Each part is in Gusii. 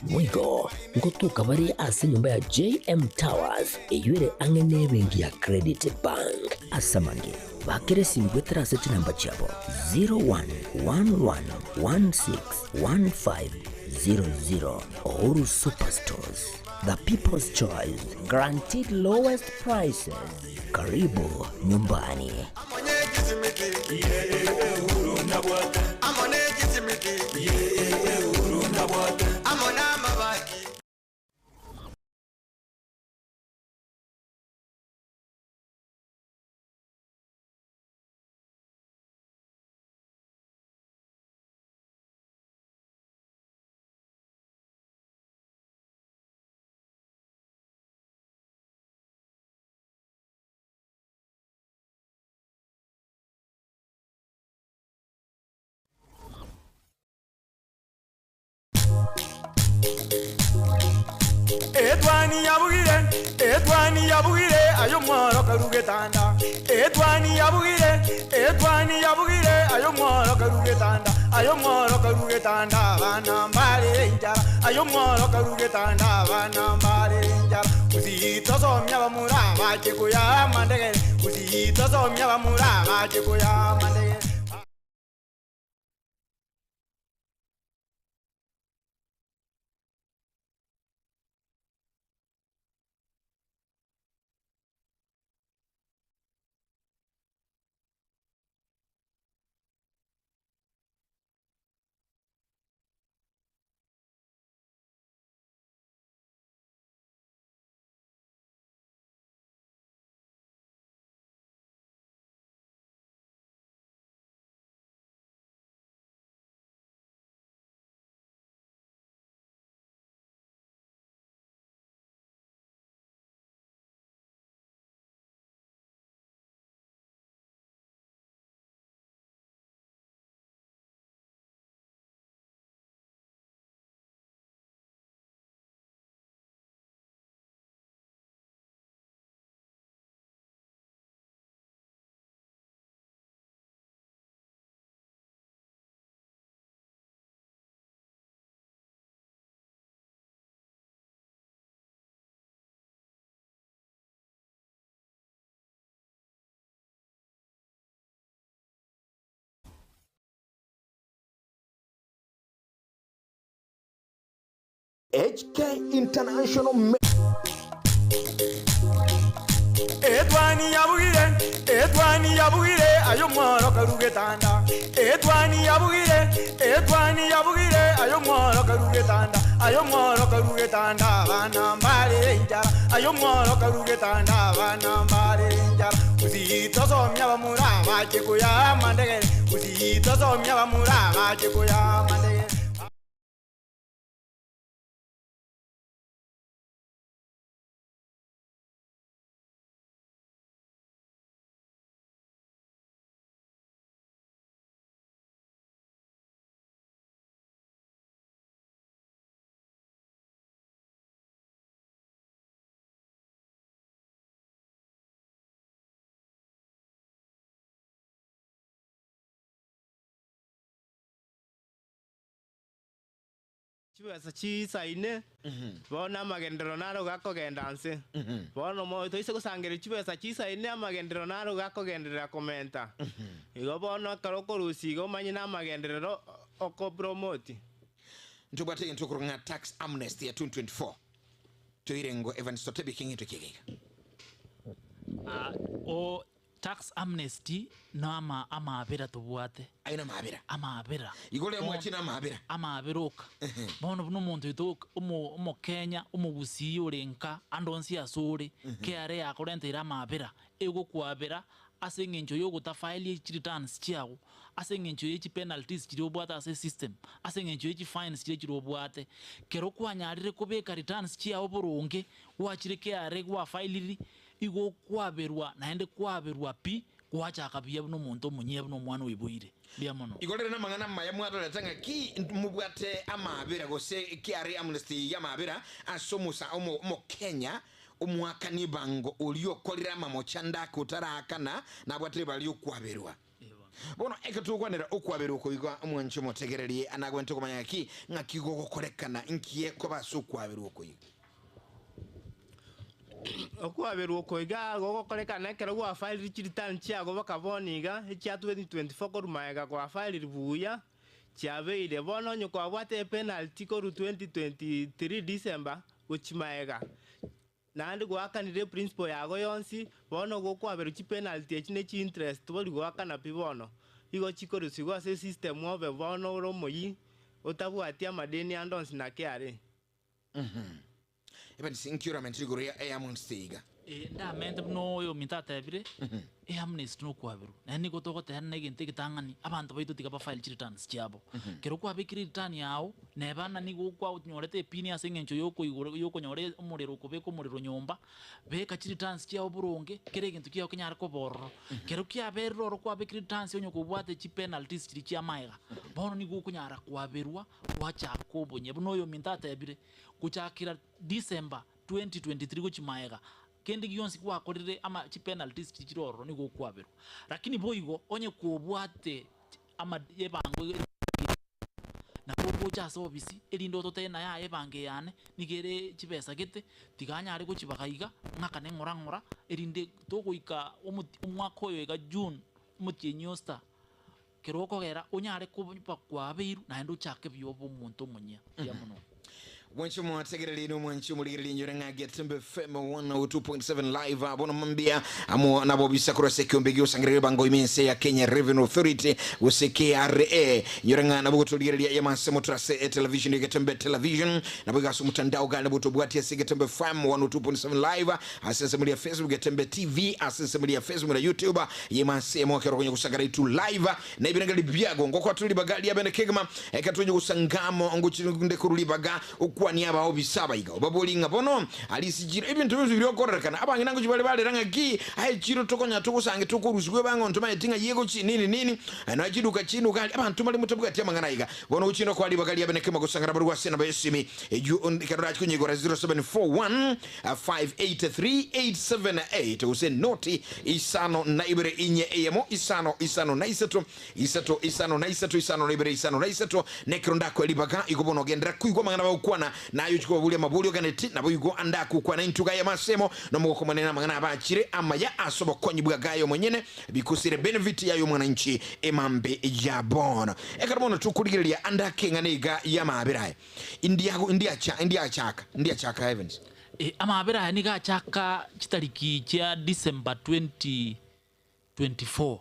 Boigo ngotoka bare ase enyomba ya JM Towers eyio ere ang'e nebenki ya Credit Bank. Ase amange, bakera esimi goetera ase chinamba chiabo 0111161500. Uhuru Superstores, the people's choice, guaranteed lowest prices. Karibu nyumbani. Etwani yabugire, etwani yabugire, aye omworo karu getanda. Etwani yabugire, etwani yabugire, aye omworo karu getanda. Aye omworo karu getanda, abana mbare enchara. Aye omworo karu getanda, abana mbare enchara. Gusii tosomia abamura bache koya amandegere, Gusii tosomia abamura bache koya amandegere. HK International Me- Etwani yabugire, etwani yabugire, aye omworo karu getanda. Etwani yabugire, etwani yabugire, aye omworo karu getanda. Aye omworo karu getanda, abana mbare enchara. Aye omworo karu getanda, abana mbare enchara. Gusii tosomia abamura bache koya amandegere, Gusii tosomia abamura bache koya amandegere. Chibesa chiisaine, bono amagenderero naro gakogenda nse. Bono mo toise gosangereria chibesa chiisaine amagenderero naro gakogenderera komenta. Igo bono ekero okorusia iga omanye na amagenderero okopromoti. Ntobwate egento okorwa ng'a tax amnesty ya 2024 toire ngo Evans totebie ki ng'ento eki iga. Ah, o Tax amnesty no ama amaabera tobwate. Aye namaabera. Amaabera. Igo rero mwachire namaabera. Amaabera oka. Bono buna omonto oito omo omokenya omogusii ore nka ande onsi ase ore, KRA yakorenteire amaabera, egokwabera ase eng'encho ya ogotafaelia chireturns chiago, ase eng'encho ye chipenalties chiria obwate ase esystem, ase eng'encho ye chifines chiria chire obwate. Kero kwanyarire kobeka returns chiago boronge, gwachire KRA gwafailiri, Igo okwaberwa, naende kwaberwa pi, gwachaka buya buna omonto omonyia, buna omwana oiboire. Mbuya mono. Igo rere namang'ana amaya mwarorete ng'a ki mobwate amaabera gose kiare amnesty y'amaabera ase omosa omo omokenya omoakani ebango oria okorire amamocha ndake otaraakana nabwate ribara ri'okwaberwa. Bono ekero togokwanera okwaberwa oko iga, omwanchi omotegererie anagwenerete komanya ng'aki, ng'aki gogokorekana, inki ekoba ase okwaberwa oko iga. Okwaberwa oko iga gogokorekana ekero gwafairiri chiritani chiago baka bono iga, echia 2024 korwa magega gwafairiri buya, chiabeire. Bono onye kwabwate epenalty korwa 2023 December gochia magega, Naende goakanire eprinciple yago yonsi, bono gokwaberwa chipenalty echi ne chiinterest tibori goakana pi bono. Igo chikorusigwa ase esystem obe bono ore omoyia otabwati amadeni ande onsi naki are. Evans, inki oramentire igoro ya eamnesty iga? Ee, ndamente buna oyominto atebire, eamnesty nokwaberwa. Naende nigo togoteba na egento egetang'ani, abanto baito tiga ba file chireturns chiabo. Ekero kwabekire ereturn yao, neba ng'a nigo kwanyorete epini ase eng'encho yokoigora yokonyora omorero okobeka omorero nyomba, beka chireturns chiao boronge, kera egento kiao kenyare koba ororo. Kero kiaberire oro kwabekire returns onye kobwate chipenalties chiria chia amaega, bono nigo okonyara kwaberwa gwachaka obonye. Buna oyominto atebire, gochakera December 2023 gochia maega, kende gionsi gwakorire ama chipenalties chiria chire ororo nigo okwaberwa. Lakini boigo onye kobwate ama ebango nabo ogocha ase ofisi erinde ototebie naye aye ebango eye yane nigo ere chibesa gete, tiga nyare gochibaga iga, ng'akane ng'ora ng'ora, erinde togoika omoti omwaka oyo iga June, omotienyi o sita, kero okogera onyare koba kwabeirwe naende ochake buya obe omonto omonyia. Mbuya mono. Mwanche mwategereria inwe mwanche omorigereria inyore ng'a Getembe FM 102.7 live bono mambia amo nabo bisa korwa ase ekiombe giosangereria ebango ime ense ya Kenya Revenue Authority gose KRA inyore ng'a nabo gotorigereria yamase motura ase etelevision ya Getembe Television nabo iga ase omotandao gane nabo tobwatie ase Getembe FM 102.7 live ase ensemo ya Facebook Getembe TV ase ensemo ya Facebook na YouTube yemase mwakero konya gosangara itu live Na ebirengererio biago ngokwatore ribaga ria bene kegima, ekero tonye gosangamo ngochirinde korwa ribaga okwanie abaobisa abaiga, obaborie ng'a bono aria ase chiira ebinto bionsi biria okorerekana. Abang'ina ngochia bare barera ng'aki, aye chiiro tokonya togosange tokorusigwa ebang'o ntomaeti ng'a yegochi nini nini, nonya chiduka chinuga aria abanto mbare motabwati amang'ana aiga. Bono gochinde okoa ribaga ria bene kegima gosangana barwe ase enamba y'esimi eyio ekero orache konyeigora 0741 583878 gose noti isano na ibere inye eyemo isano isano na isato isato isano na isato isano na ibere isano na isato nekero ndakoe ribaga igo bono ogenderera koigwa amang'ana bagokwana naye ochie kobaboria amaborio oganeti nabo igo andakokwana intwe gaya amasemo nomogoko omonene amang'ana abachire amaya ase obokonyi bwa gaya omonyene bikosire benefit yaye omwananchi emambe ya bono ekero bono tokorigereria andake eng'ana iga yamaabera aya Indiago indiacha indiachaka indiachaka heavens. Eh, amabera aya nigo achaka chitariki chia December 2024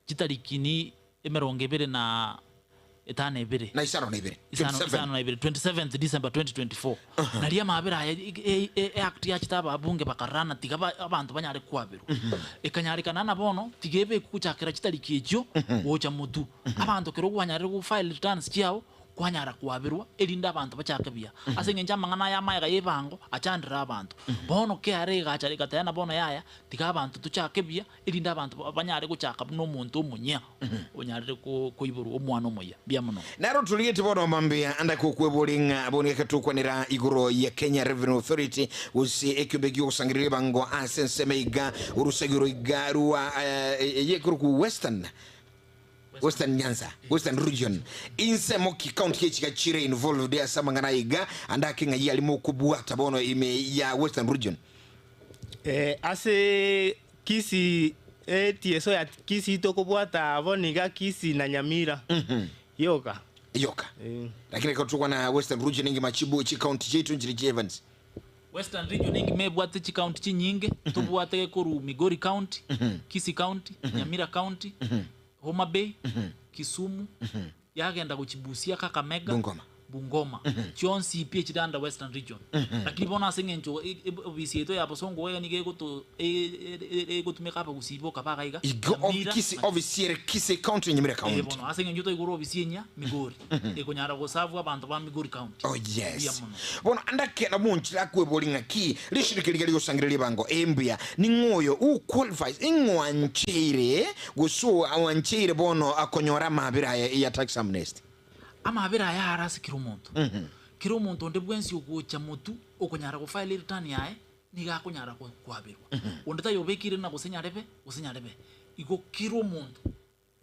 chitariki ni emerongo ebere na etano ebere Na isano na ibere. isano 27. isano na ibere 27th December 2024 nario amabera aya e- e- e act yachete ababunge bakarana tiga ba- abanto banyare kwaberwa ekanyarekana na bono tiga ebekwe gochakera chitariki echio gocha motwe abanto kero kwanyarire go file returns chiao kwanyara kwaberwa, erinde abanto bachake buya. Ase engencho amang'ana aya amaega y'ebango achandire abanto. Bono KRA egacha egateba na bono yaya, tiga abanto tochake buya, erinde abanto banyare gochaka buna omonto omonyia onyarire koiborwa omwana omoyia. Mbuya mono. Naro torigetie bono mambia ande kokweboria ng'a bono geke tokwanera igoro ya Kenya Revenue Authority gose ekiombe giogosangereria ebango ase ensemo iga orosegi oro iga rwa eye ekorokwa Western Western Nyanza, Western Region, insemo ki county ki echiga chire involved ase amang'ana aya iga ande ake ng'ai arimo okobwata bono ime ya Western Region? Eh, ase Kisii etieso ya Kisii tokobwata bono iga Kisii na Nyamira yoka. Yoka. Eh. Lakini ekero tokwana Western Region engima chibu chicounty chiaito nchire chi Evans. Western Region engima ebwate chicounty chinyinge, tobwate gekorwa Migori County, Kisii County, Nyamira County, Homa Bay, Kisumu, yagenda gochia Busia, Kakamega, Bungoma. Bungoma. Chionsi pi echire under Western Region. Lakini bono ase eng'encho ofisi yaito ya Bosongo iga nigo egoto egotumeka abagusii boka baga iga, Igo of, Nyamira Kisii na office ere Kisii County na Nyamira Eh, County. bono ase eng'encho toigure ofisi enyia Migori, ekonyara goserve abanto ba Migori County. Oh Mbuya yes. mono. Bono ande akenda monchera akweboria ng'aki rishirika riria rigosangereria ebango embuya ning'o oyo who qualifies ing'o oancheire gose oancheire bono akonyora amabera aya ya tax amnesty. Amabera aya are ase kera omonto. Kera omonto onde bwensi ogocha motwe okonyara gofile ereturn yaye nigo akonyara kwaberwa. Onde taiyo obekire na gose nyarebe gose nyarebe. Igo kera omonto.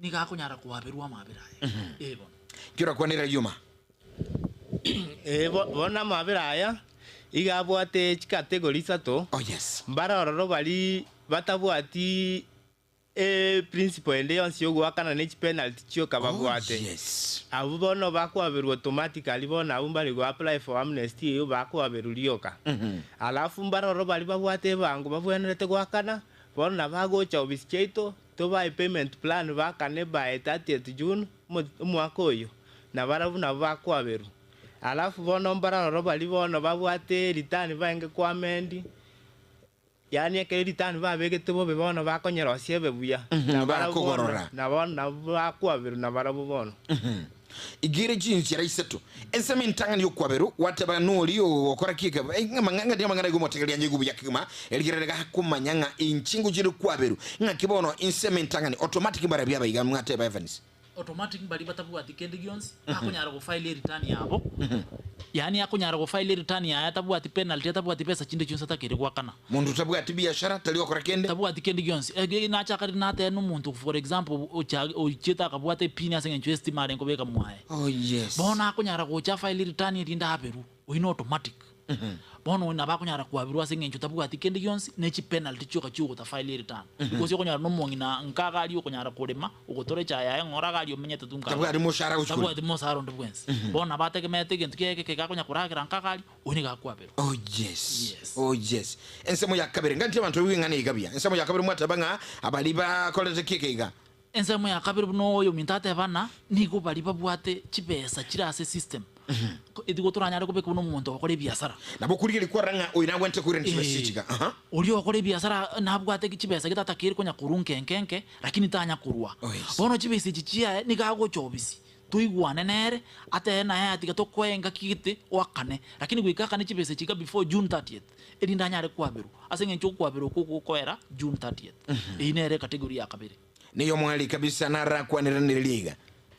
Nigo akonyara koaberwa amabera aye. Ee bono. Nki orakwanere Yuma? Ee, bono amabera aya iga abwate chikategori isato. Oh yes. Mbare ororo baria batabwati eprinciple ende yonsi yogoakana ne chipenalty chioka Oh babwate. yes. Abwo bono bakoaberwa automatically bono abwo mbare go apply for amnesty eyio bakoaberwa rioka. Alafu mbare ororo baria babwate ebango babwenerete goakana, bono nabo agocha ofisi chiaito Tobae payment plan bakane by 30th June omwaka oyo, na barabwo nabo bakwaberwa. Alafu bono mbararoro baria bono babwate return baenge koamend, yaani ekero return babegete bobe bono bakonyerosia ebe buya, na barabwo bono Bakogorora. na bono nabo bakwaberwa nabarabwo bono. Igere chinchera isato. Ensemo entang'ani y'okwaberwa, gwateba nori ogokora ki ekebe, ng'a amang'ana igo omotegereria anyaigwe buya kegima, erigerere gakomanya ng'a inche ngochire kwaberwa. Ng'aki bono ensemo entang'ani, automatic mbarabwo abaiga mwateba Evans. Automatic mbaria batabwati kende gionsi, bakonyara gofile ereturn yabo, yaani akonyara gofile ereturn yaye atabwati penalty, atabwati besa chinde chionsi atakeire goakana. Monto otabwati biashara tari gokora kende. Tabwati kende gionsi. Ege nachaka riria nateba na omonto for example ocha ochiete akabwata epini ase eng'encho y'estima arenge kobeka mwaye. Oh yes. Bono akonyara gocha afile return erinde aberwe, oyio na automatic. Bono oyio nabo akonyara kwaberwa ase eng'encho tabwati kende gionsi, ne chipenalty chioka chiogotafile ereturn. Because okonyora na omong'ina nka iga aria okonyara korema, ogotora echae yaye ng'ora iga aria omenyete tu nka iga. Tabwati moshahara gochia korema. Tabwati moshahara onde bwensi. Bono nabo ategemeete egento kiaye egeke iga akonya koragera nka iga aria, Oyio nigo akwaberwa. Oh yes. Yes. Oh yes. Ensemo ya kabere, ngantie abanto baigwe ing'ana iga buya. Ensemo ya kabere mwateba ng'a abaria bakorete ki eke iga. Ensemo ya kabere buna oyo ominto ateba ng'a nigo baria babwate chibesa chire ase system. Etigo toranyare kobeka buna omonto ogokora ebiasara. Nabo okorigereria kwarora ng'a oyo nagwenerete koirania chibesa echi iga. Aha. Oria ogokora ebiasara nabwate chibesa gete atakeire konya korwa nke nke nke, lakini tanya korwa. Oh yes. Bono chibesa echi chiaye nigo agocha obisi. Toigwane nere, atebe naye atiga tokoe engaki gete oakane, lakini goika akane chibesa echi iga before June 30th, erinde anyare kwaberwa, ase eng'encho okwaberwa okwo gokoera June 30th. Eyio nere ecategory ya kabere. Neyomweri kabisa narakwaneranereria iga.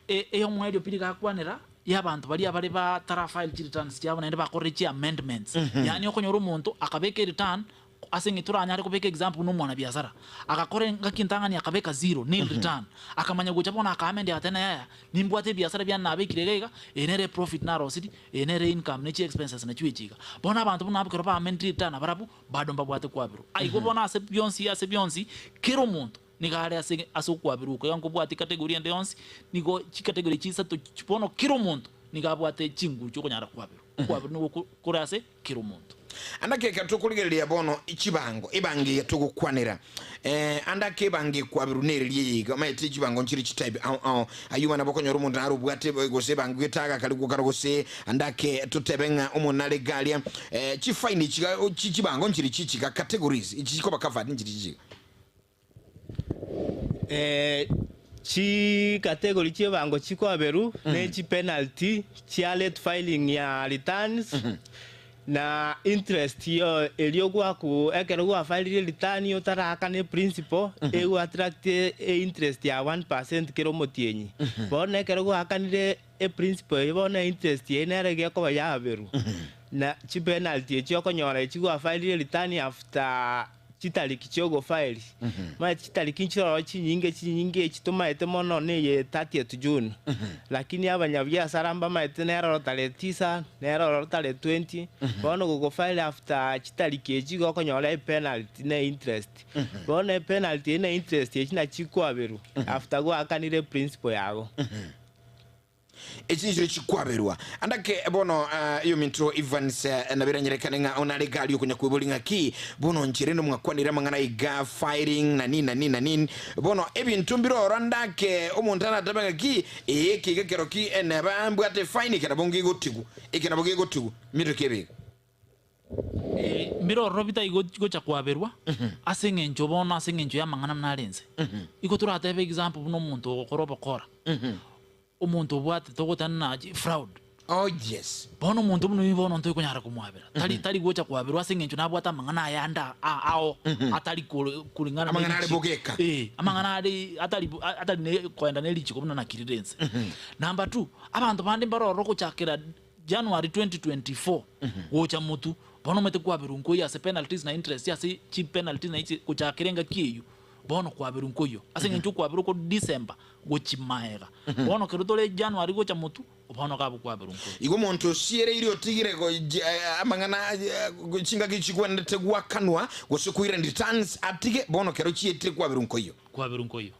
E- Eyomwerio pi rigakwanera y'abanto baria bare batara file chireturns chiabo naende bakorire chi amendments. Yaani okonyora omonto akabeka ereturn Ase eng'encho toranyare kobeka example buna omwanabiasara, agakora engaki entang'ani akabeka zero, nil return, akamanya gocha bono akaamend agateba ng'a yaya, nimbwate ebiasara biane nabekire iga iga, eye nere eprofit narosirie, eye nere income ne chiexpenses nachio echi iga. Bono abanto buna abwo ekero baamendire return nabarabwo, bado mbabwate kwaberwa. Aigo bono ase bionsi ase bionsi, kera omonto nigo are ase ase okwaberwa oko, iga nkobwatia category ende yonsi, nigo chicategory echi isato bono kera omonto nigo abwate chinguru chiokonyara kwaberwa. Okwaberwa nigo kore ase kera omonto. Ande ake ekero tokorigereria bono chibango, ebango eye togokwanera, eh, ande ake ebango ekwaberwa nereria eye iga, omanyete chibango nchire chitype ao ao, ayio bana bokonyora omonto nare obwate gose ebango gete agakare gokara gose ande ake totebe ng'a omonto nare iga aria, eh, chifaini chiga chi chibango nchire chichiga categories echi chikoba covered nchire chichiga. Chicategory chi'ebango chikwaberwa ne chipenalty chia late filing ya returns na interest eria ogwaku ekero gwafilire return otarakana eprinciple ego attract einterest ya 1% kera omotienyi. Bono ekero gwaakanire eprinciple eyio bono einterest eyio nere gekoba yaberwa na chipenalty echio okonyora echi gwafilire return after chitariki chi'ogofaeli. Omanyete chitariki nchiroro chinyinge chinyinge echi tomaete mono neye 30th June. Lakini abanyabiasara mbamaete nere oro tarehe tisa, nere oro tarehe 20, bono gogofaeli after chitariki echi igo okonyora epenalty na einterest. Bono epenalty eye na einterest echi nachi chikwaberwa after gwaakanire eprinciple yago. Echi nichio chikwaberwa. Andake bono yominto Evans nabiranyerekane ng'a onare gari okonya kwebori ng'aki bono inche rende mwakwanire amang'ana iga firing na nini na nini na nini bono ebinto mbire oro andake omonto aratabe ng'aki ee eke iga kero ki neba mbwate fine eke nabo ngegotigwa eke nabo gegotigwa minto ki ebiga. Mbire ororo bitai gocha kwaberwa ase eng'encho bono ase eng'encho y'amang'ana buna are inse. Igo toratebe example buna omonto ogokora obokora, omonto obwate togotana na fraud. Oh yes. Bono omonto buna oyio bono ntoikonyara komwabera. Tari tari gocha kwaberwa ase eng'encho nabwate amang'ana aye ande ao atari koring'ana na Amang'ana are erichiko. bogeka. Eh, amang'ana are atari atari ne koenda ne richiko buna nakirire inse. Number two, abanto bande mbare ororo gochakera January 2024 gocha motwe, bono omanyete kwaberwa nkoiyo ase penalties na interest ase chi penalties na echi gochakera engaki eyio. Bono kwaberwa nkoiyo. Ase eng'encho okwaberwa oko December gochia maega. Bono kero tore January gocha motwe, bono kabe okwaberwa nkoiyo. Igo omonto osiereire otigire amang'ana chingaki chigwenerete goakanwa gose koirana returns atige bono kero chietire kwaberwa nkoiyo. Kwaberwa nkoiyo.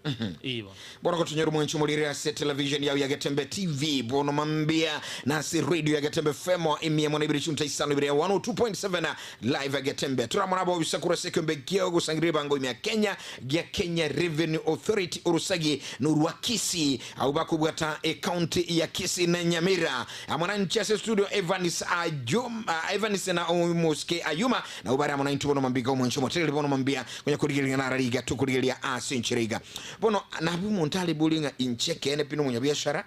Ee bono. Bono gotonyora omwanchi omorere ase television yao ya Getembe TV bono mambia na ase radio ya Getembe FM emiemo na ibere chunta isano ibere ya 102.7 live ya Getembe. Toramona abobisa korwa ase ekeombe kia ogosangereria ebango ime ya Kenya gia Kenya Revenue Authority orosagi norwa Kisii abwo bakobwata ecounty ya Kisii na Nyamira amo na inche ase studio Evans Ayuma, Evans na Omosike Ayuma nabo bare amo naintwe bono mambia iga omwanchi omotereri bono mambia konya korigereria nara riga tokorigereria ase enchera iga. Bono nabwo omonto areborie ng'a inche ekeene pi nomonyabiashara,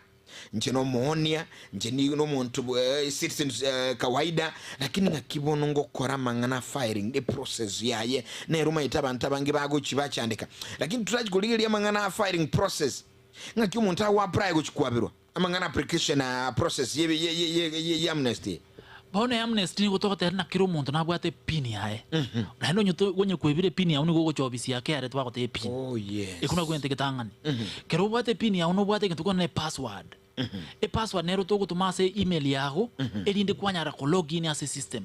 inche nomoonia, inche nigo nomonto citizen kawaida, lakini ng'aki bono ngokora amang'ana a filing, eprocess yaye nere omanyete abanto abange bagochia bachandeka. Lakini torachi korigereria amang'ana a filing process, ng'aki omonto ago apply gochia kwaberwa amang'ana application process ye ye ye amnesty. Bono eamnesty nigo togoteba ng'a kera omonto nabwate epin yaye, naende onye to onye kwebire epin yago nigo ogocha ofisi ya KRA twagoteba epin. Oh yes. Ekio nakio egento egetang'ani. Kero obwate epin yago nobwate egento kore na epassword. Epassword nero togotoma ase email yago, erinde kwanyara ko log in ase esystem.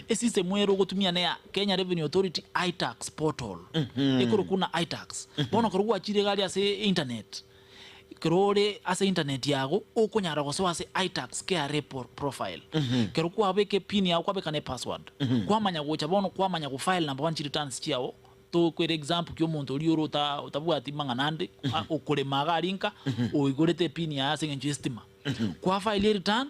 Esystem ere ogotumia neya Kenya Revenue Authority iTax portal, ekorokwa buna iTax. Bono ekero gwachire iga aria ase internet, Ekero ore ase internet yago, okonyara gosoa ase iTax KRA profile. Ekero kwabeka epin yago kwabeka na epassword, kwamanya gocha bono kwamanya go file number one chireturns chiago, tokoira example ki omonto oria ore ota otabwati mang'ana ande, okorema iga aria nka, oigorete epin yaye ase eng'encho ya estima. Kwa file ereturn,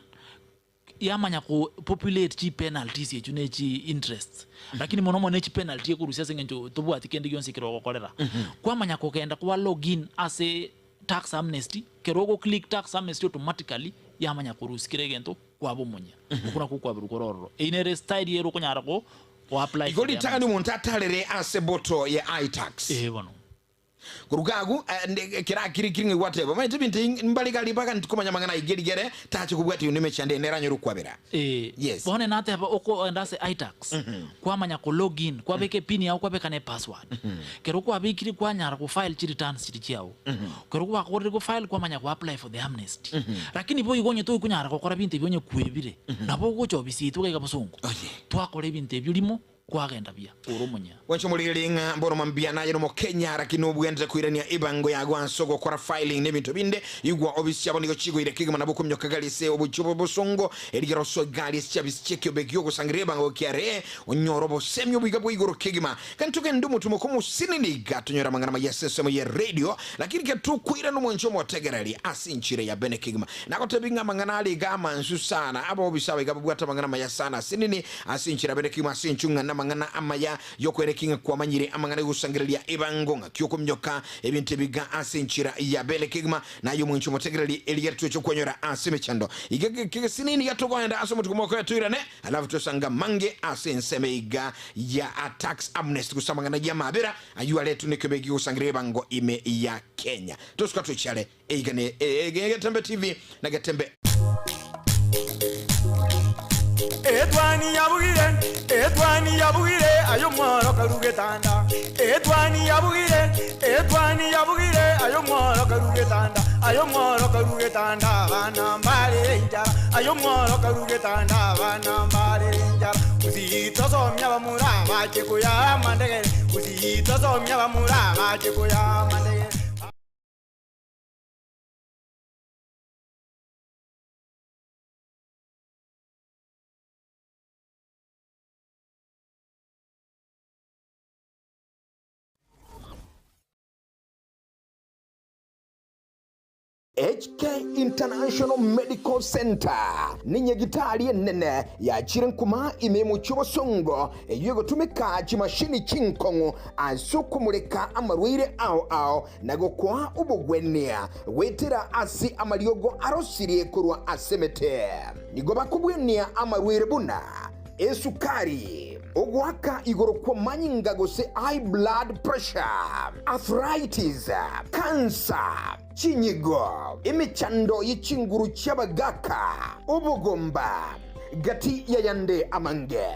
Yamanya ko populate chi penalties echio ne chi interests lakini mono mono ne chi penalty ekorusia ase eng'encho tobwati kende gionsi ekero ogokorera. Kwamanya kogenda kwa log in ase tax amnesty, kero ogo click tax amnesty automatically yamanya korusia kera egento kwaba omonya. Okwo nakwo okwaberwa kore ororo. Eyio nere style ere okonyara go go apply Igo for the ritang'ani amnesty. omonto atarere ase boto ye iTax. Ee bono. Koruga agwo, kera akirikiri ng'a gwateba, Omanyete ebinto ebi mbare gari mpaka ntikomanya amang'ana aiga erigere, tache kobwatia oyio nemechando eye nere anyore okwabera. Ee, Yes. bono nateba okoenda ase iTax, kwamanya ko log in, kwabeka epin yago kwabeka na epassword. Kero kwabekire kwanyara go file chi returns chiria chiago. Kero gwakorire go file kwamanya go apply for the amnesty. Lakini boigo onye toikonyara gokora binto ebio onye kwebire, nabo ogocha obisi yaito iga iga bosongo, Oye. twakora ebinto ebio rimo, Kwagenda buya ore omonya. Gwancha omorigereria ng'a mbono mambia naye nomokenya, lakini nobwenerete koirania ebango yago ase ogokora filing na ebinto binde. Igwa obisi chiabo nigo chigoire kegima nabo okominyoka egari ase obochie bw'obosongo, erigere osoe egari ase chiabisi chi'ekiombe gi'ogosangereria ebango kiare, onyore obosemi oboiga bwa igoro kegima. Kani togende omotumo komosinini iga tonyore amang'ana amaya ase ensemo ye radio, lakini kero tokoirana omwancho omotegereri ase enchera ya bene kegima. Nagotebi ng'a amang'ana are iga amansu sana, abaobisa aba iga babwate amang'ana amaya sana asinini, Ase enchera bene kegima ase inchuo ng'a namang'ana amaya y'okwerekia ng'a kwamanyire amang'ana y'ogosangereria ebango, ng'aki okominyoka ebinto ebiga ase enchera ya bene kegima, na aye omwancho omotegereri erigia ritoche kwanyora ase emechando. Iga egesinini gatogoenda ase omotuko mokoya toirane, alafu tosanga amange ase ensemo iga ya tax amnesty gose amang'ana y'amabera ayio aretwe nekeombe gi'ogosangereria ebango ime ya Kenya. Tosuka tochiare Eiga ne Getembe TV na Getembe. Etwani yabugire, etwani yabugire, aye omworo karu getanda. Etwani yabugire, etwani yabugire, aye omworo karu getanda. Aye omworo karu getanda, abana mbarere enchara. Aye omworo karu getanda, abana mbarere enchara. Gusii tosomia abamura bache koyaa amandegere. Gusii tosomia abamura bache koyaa amandegere. HK International Medical Centre nenyagitari enene yachire nkuma ime y'omochie obosongo eyio egotumeka chimashini chinkong'u ase okomoreka amarwaire ao ao na gokoa obogwenia goetera ase amariogo arosirie korwa ase emete. Nigo bakobwenia amarwaire buna esukari, ogoaka igoro kw'amanyinga gose high blood pressure, arthritis, cancer, chinyigo, emechando ye chinguru chi'abagaaka, obogomba, gati y'ayande amange.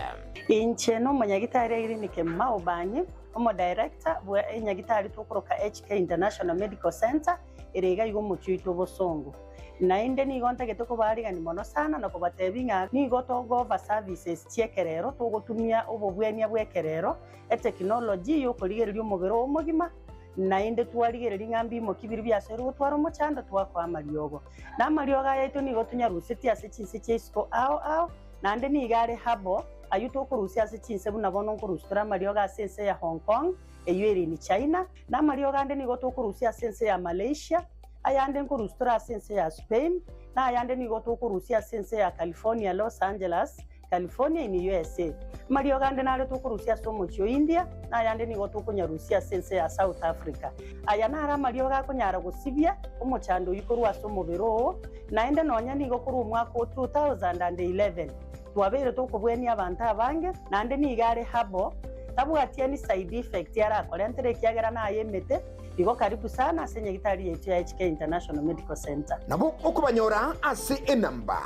Inche nomonyagitari Irene Kemuma Obanyi. Omodirector bwe enyagitari tokoroka HK International Medical Centre ere iga iga omochie oito obosongo. Naende nigo ntagete kobaarigania mono sana na kobatebia ng'a nigo togo-offer services chi'ekerero, togotumia obobwenia bw'ekerero, etekinoloji y'okorigereria omobere oo omogima, naende twarigereria ng'a mbimoki biria biasoire gotwara omochando twakoa amariogo. Na amariogo aya aito nigo tonyarusetie ase chinse chia isiko ao ao, naende nigo are herbal, ayio tokorusia ase chinse buna bono nkorusia tore amariogo ase ense ya Hong Kong, eyio ere in China, na amariogo ande nigo tokorusia ase ense ya Malaysia, ayande nkorusia tore ase ense ya Spain, na ayande nigo tokorusia ase ense ya California, Los Angeles, California in USA. Amariogo ande nare tokorusia ase omochie o India, na ayande nigo tokonyarusia ase ense ya South Africa. Aya naro amariogo akonyara gosibia omochando oyio korwa ase omobere oo, naende nonya nigo korwa omwaka o 2011 twabeire tokobwenia abanto abange, naende nigo are herbal, tabwati any side effect arakorentere ekiagera naye emete, igo karibu sana ase nyagitari yaito ya HK International Medical Centre. Nabo okobanyora ase enamba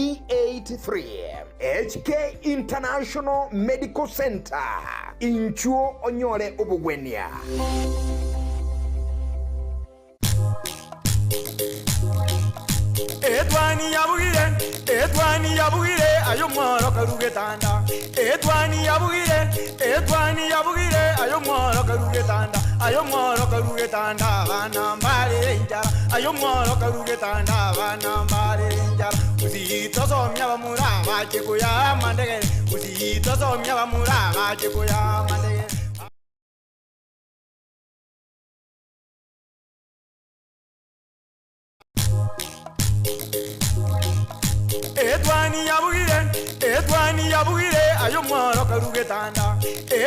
0717176383. HK International Medical Centre, inchuo onyore obogwenia. Etwani yabugire, etwani yabugire, aye omworo karu getanda. Etwani yabugire, etwani yabugire, aye omworo karu getanda. Aye omworo karu getanda, abana mbarere enchara. Aye omworo karu getanda, abana mbarere enchara. Gusii tosomia abamura bache koyaa amandegere, Gusii tosomia abamura bache koyaa amandegere. Etwani yabugire, etwani yabugire, aye omworo karu getanda.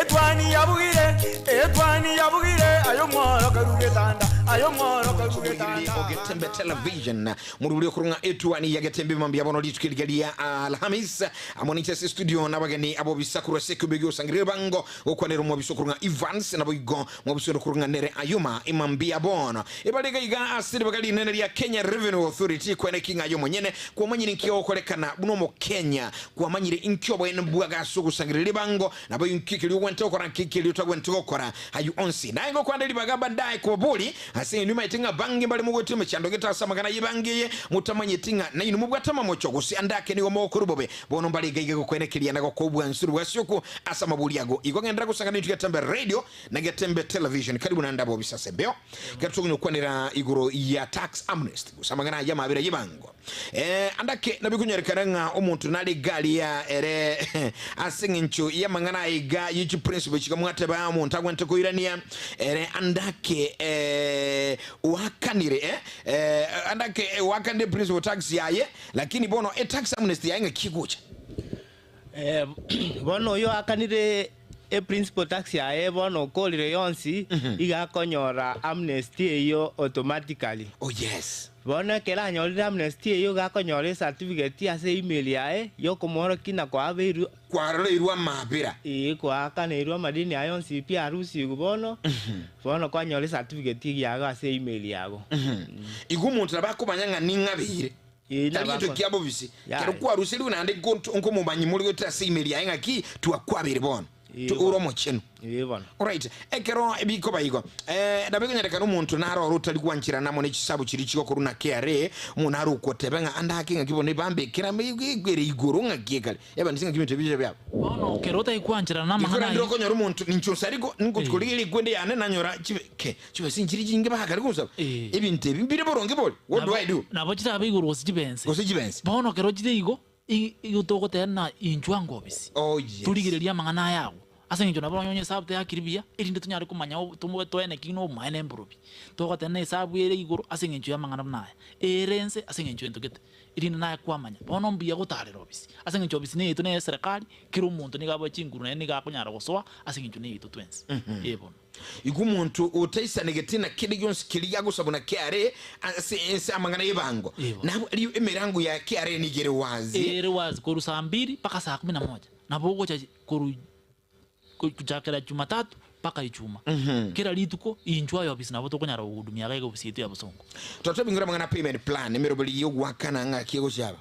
Etwani yabugire, etwani yabugire, aye omworo karu getanda. Aye omworo karu getanda. Ogetembe Television Moruburi okorong'a etuani ya Getembe mambia bono rituko eriga ria Alhamis amo ninche ase studio nabageni abo bisaku ase ekeombe gi'ogosangereria ebango gokwanera omwabisa okorong'a Evans naboigo mwabisa onde okorong'a nere Ayuma imambia bono ebare iga iga ase ribaga rinene ria Kenya Revenue Authority kwene ki ng'a aye omonyene kwamanyire inki ogokorekana buna omokenya kwamanyire inki oboene bwaga ase ogosangereria ebango nabo inki keria ogwente gokora nki keria otagwente gokora Ayio onsi naye ngokwanda ribaga badae kobabori, ase engencho nimaete ng'a abange mbare mogoetera emechando gete ase amang'ana y'ebango eye, motamanyeti ng'a nainwe mobwate amamocho, gose ande ake nigo mogokora bobe. Bono mbare iga iga gokwenekeria na gokoa obwansu bw'ase okwo ase amabori ago. Igo ngenderera gosangana intwe Getembe Radio na Getembe Television. Karibu naende abobisa ase embeo. Ekero tokonyokwanera igoro ya tax amnesty gose amang'ana aya amabera y'ebango. Eh, ande ake nabo ekonyarekana ng'a omonto nare egari ya ere ase eng'encho y'amang'ana aya iga ye chiprinciple chiga mwateba omonto agwenerete koirania ere ande ake eh, oakanire eh, eh, ande ake eh, oakanire principal tax yaye lakini bono etax amnesty yaye ng'aki egocha. Eh, bono oyo oakanire eprinciple tax yaye bono okorire yonsi, iga akonyora amnesty eyio automatically. Oh yes. Bono ekero anyorire amnesty eyio iga akonyora ecertificate ase email yaye yokomworokia na koabeirwe. Kwaroreirwe amabera. Ee, koaakaneirwe amadeni aye onsi pi arusigwe bono, bono kwanyora ecertificate yago ase email yago. Igo omonto nabo akomanya ng'a ning'abeire. Ee, Tari nabo gento ako- kia bobisi. Yaya. Kero kwaruserigwe naende nkonto- nkomomanyi more goetera ase email yaye ng'aki twakwabeire bono. Ee, To- bono. Ore omochenu. Ee, bono. Alright, ekero bikoba igo, eh, nabo ekonyarekana omonto naro ore otari gwancherana amo ne chisabu chiria chigokorwa na KRA, omonto naro okoteba ng'a ande ake ng'aki bono ebambekere amo ere igoro ng'aki ekare. Ebanise ng'aki ebinto ebi bicha biaba. Bono kero otari gwancherana namang'ana Gekogera ndire ayio. okonyora omonto ninche osari ko ngochi korigereria ekwende yane nanyora chibe ke chibesa nchiri chinge bagakare gonsaba. Eh. Ebinto ebi mbire boronge bori? What do I do? Nabo chirabe igoro gose chibe nse. Gose chibe nse. Bono kero chire igo, i- igo togoteba ng'a inchuo ango obisi. Oh yes. Torigererie amang'ana aya agwo. Ase eng'encho nabo onye esabu teyakire buya, erinde tonyare komanya obo tomo toene ki na obomaene mborobi. Togoteba ng'a esabu ere igoro ase eng'encho y'amang'ana buna aya, ere nse ase eng'encho y'ento gete. Erinde naye kwamanya, bono mbuya gotaarera obisi, ase eng'encho obisi neyaito neye eserekari, kera omonto nigo aboe chinguru naende nigo akonyara gosoa ase eng'encho neyaito twensi. Ee bono. Igo omonto otaisanegeti na kende gionsi keria agosabwa na KRA ase ense amang'ana y'ebango, Ee bono. nabo riu emerango ya KRA nigo ere wazi. Ere wazi korwa saa mbiri mpaka saa kumi na moja, nabo ogocha korwa Gochakera Jumatatu mpaka Ijumaa, kera rituko inchwe aye ofisi nabo tokonyara gogohudumia iga iga ofisi yaito ya Bosongo. Totebing'ore amang'ana a payment plan, emeroberi y'ogoakana ng'aki egochiaba.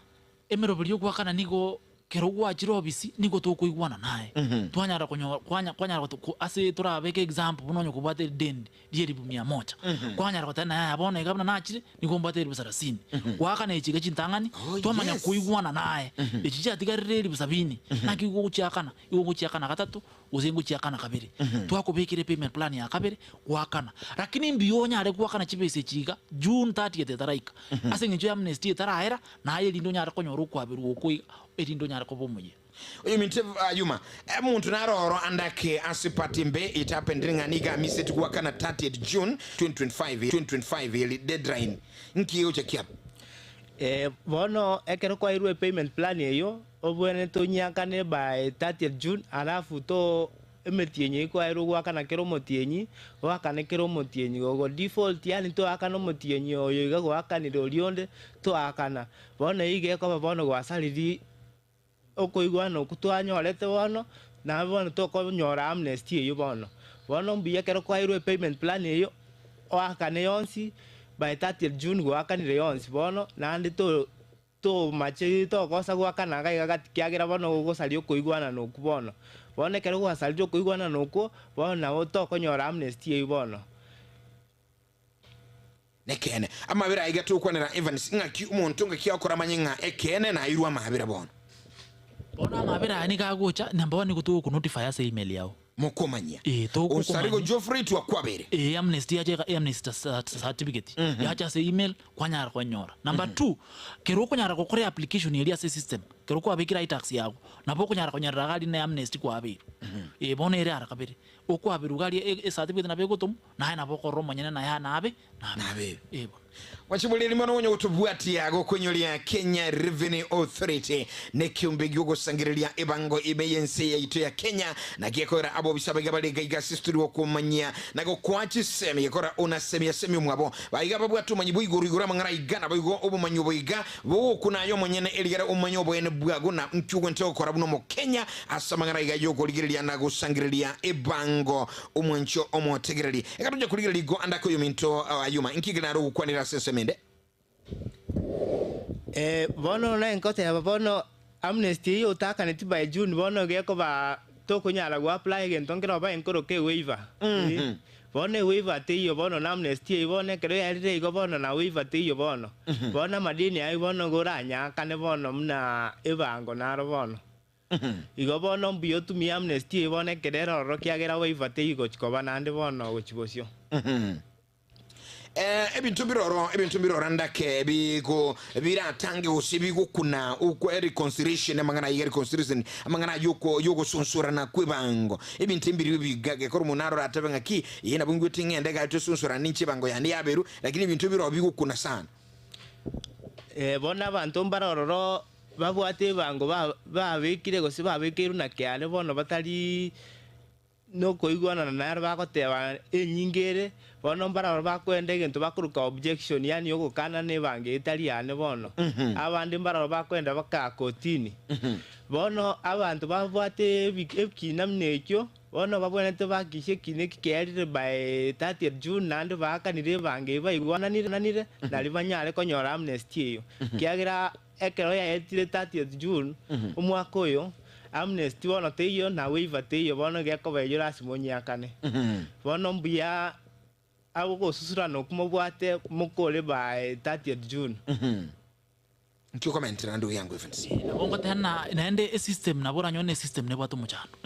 Emeroberi y'ogoakana nigo. Kero gwachire obisi nigo tokoigwana naye, twanyara konyo kwanya kwanyara goto ko ase torabeke example buna onye kobwate edeni ria elifu mia moja, kwanyara goteba naye aya bono iga buna nachire nigo mbwate elifu sarasini, goakana echi iga chintang'ani, twamanya koigwana naye, echi chiatigarire elifu sabini, naki igo ogochiakana, igo ogochiakana gatato gose ngochiakana kabere, twakobekera epayment plan ya kabere goakana, lakini mbuya onyare goakana chibesa echi iga June 30th etaraika, ase eng'encho ya amnesty etaraera, naye erinde onyare konyora okwaberwa okwo iga, erinde onyare koba omuya. Oyominto Ayuma, omonto naro oro andake ase party mbe it happened ng'a nigo amiseti goakana 30th June 2025 2025 eri deadline nki egocha kiaba? Bono ekero kwairwe epayment plan eyio, Obwenerete onyiakane by 30th June alafu to emetienyi eyio kwaerwe goakana kera omotienyi, oakane kera omotienyi gogo default yaani toakana omotienyi oyo iga goakanire oria onde toakana. Bono eyio iga ekoba bono gwasaririe okoigwana okwo twanyorete bono, naende bono tokonyora amnesty eyio bono. Bono mbuya ekero kwaerwe epayment plan eyio, oakane yonsi by 30th June goakanire yonsi bono naende to. Tomache togosa goakana iga iga gati, kiagera bono ogosaria okoigwanana okwo bono. Bono ekero gwasarire okoigwanana okwo, bono nabo tokonyora amnesty eyio bono. Nekeene, amabera aiga togokwanera Evans, ng'aki omonto ngaki agokora amanye ng'a ekeene nairwe amabera bono. Bono amabera aya nigo agocha, number one nigo togokonotify ase email yao. Mokomanyia. Ee, togokomanyia. Onsarigo Geoffrey twakwabere. Ee, amnesty yacha ega amnesty certificate yacha ase email kwanyara konyora. Number two, kero okonyara gokora eapplication eria ase esystem, kero kwabekire itax yago, nabo okonyara konyerera iga aria na amnesty kwabeirwe. Ee, bono ere ara kabere, okwaberwa iga aria ecertificate nabo egotomwa, naye nabo okorora omonyene naye aa nabe, nabe. Nabe. Ee bono. Gwachiboria rimo nonya gotobwatia gokonyoria Kenya Revenue Authority nekiombe giogosangereria ebango ime yense yaito ya Kenya na gekogera abobisa baiga bare igaiga ase studio gokomanyia na gokoa chisemi gekogera ona semi asemi omwabo baiga babwate obomanyi bwa igoro igoro amang'ana aiga naboigo obomanyi obo iga bogokuna aye omonyene erigere omanye oboene bwago na nki ogwente gokora buna omokenya ase amang'ana aiga yokorigereria na gosangereria ebango Omwancho omotegereri, eka toche korigereria igo ande ake oyominto Ayuma, inki ekere nare ogokwanera ase ensemo ende? Bono naye nkoteba bono amnesty eyio otakaneti by June bono iga ekoba tokonyara go apply egento nkere oba enkoroka ewaiver. Bono ewaiver teiyo bono na amnesty eyio bono ekero yaerire igo bono na waiver teiyo bono. Bono amadeni ayio bono igo oranyakane bono buna ebango naro bono. Igo bono mbuya otumie amnesty eye bono ekero ere ororo kiagera waiver teiyo gochi koba naende bono gochi bosio. Ebinto mbiroro, ebinto mbiroro ndake bigo biratange gose bigokuna okwo reconciliation amang'ana aiga reconciliation amang'ana ayoko yogosonsorana kw'ebango. Ebinto mbiribio biga gekora omonto narore atebe ng'aki ee nabo ngwete ng'ende iga tosunsurane ninche ebango yane yaberwe, lakini ebinto biroo bigokuna sana. Bono abanto mbare ororo Babwate ebango babekire gose babekeirwe na kiare bono batari nokoigwanana naro bagoteba enyinga ere, bono mbarabwo bakoenda egento bakoroka objection yaani ogokanana ebango eye etari yane bono. Abande mbarabwo bakoenda baka kotini. Bono abanto babwate ekina buna ekio, bono babwenerete bahakikishe ekina eki kerire by 30th June naende baakanire ebango eye baigwananire nario banyare konyora amnesty eyio. Ekiagera Ekero yaetire 30th June omwaka oyo, amnesty bono teiyo na waiver teiyo bono gekoba eyio lasima onyiakane. Bono mbuya ogosusurana okwo mobwate mokore by 30th June. Nki okomentera ndugu yangu Evans? Nabo ngoteba na naende esystem nabo oranyore na esystem nebwate omochando.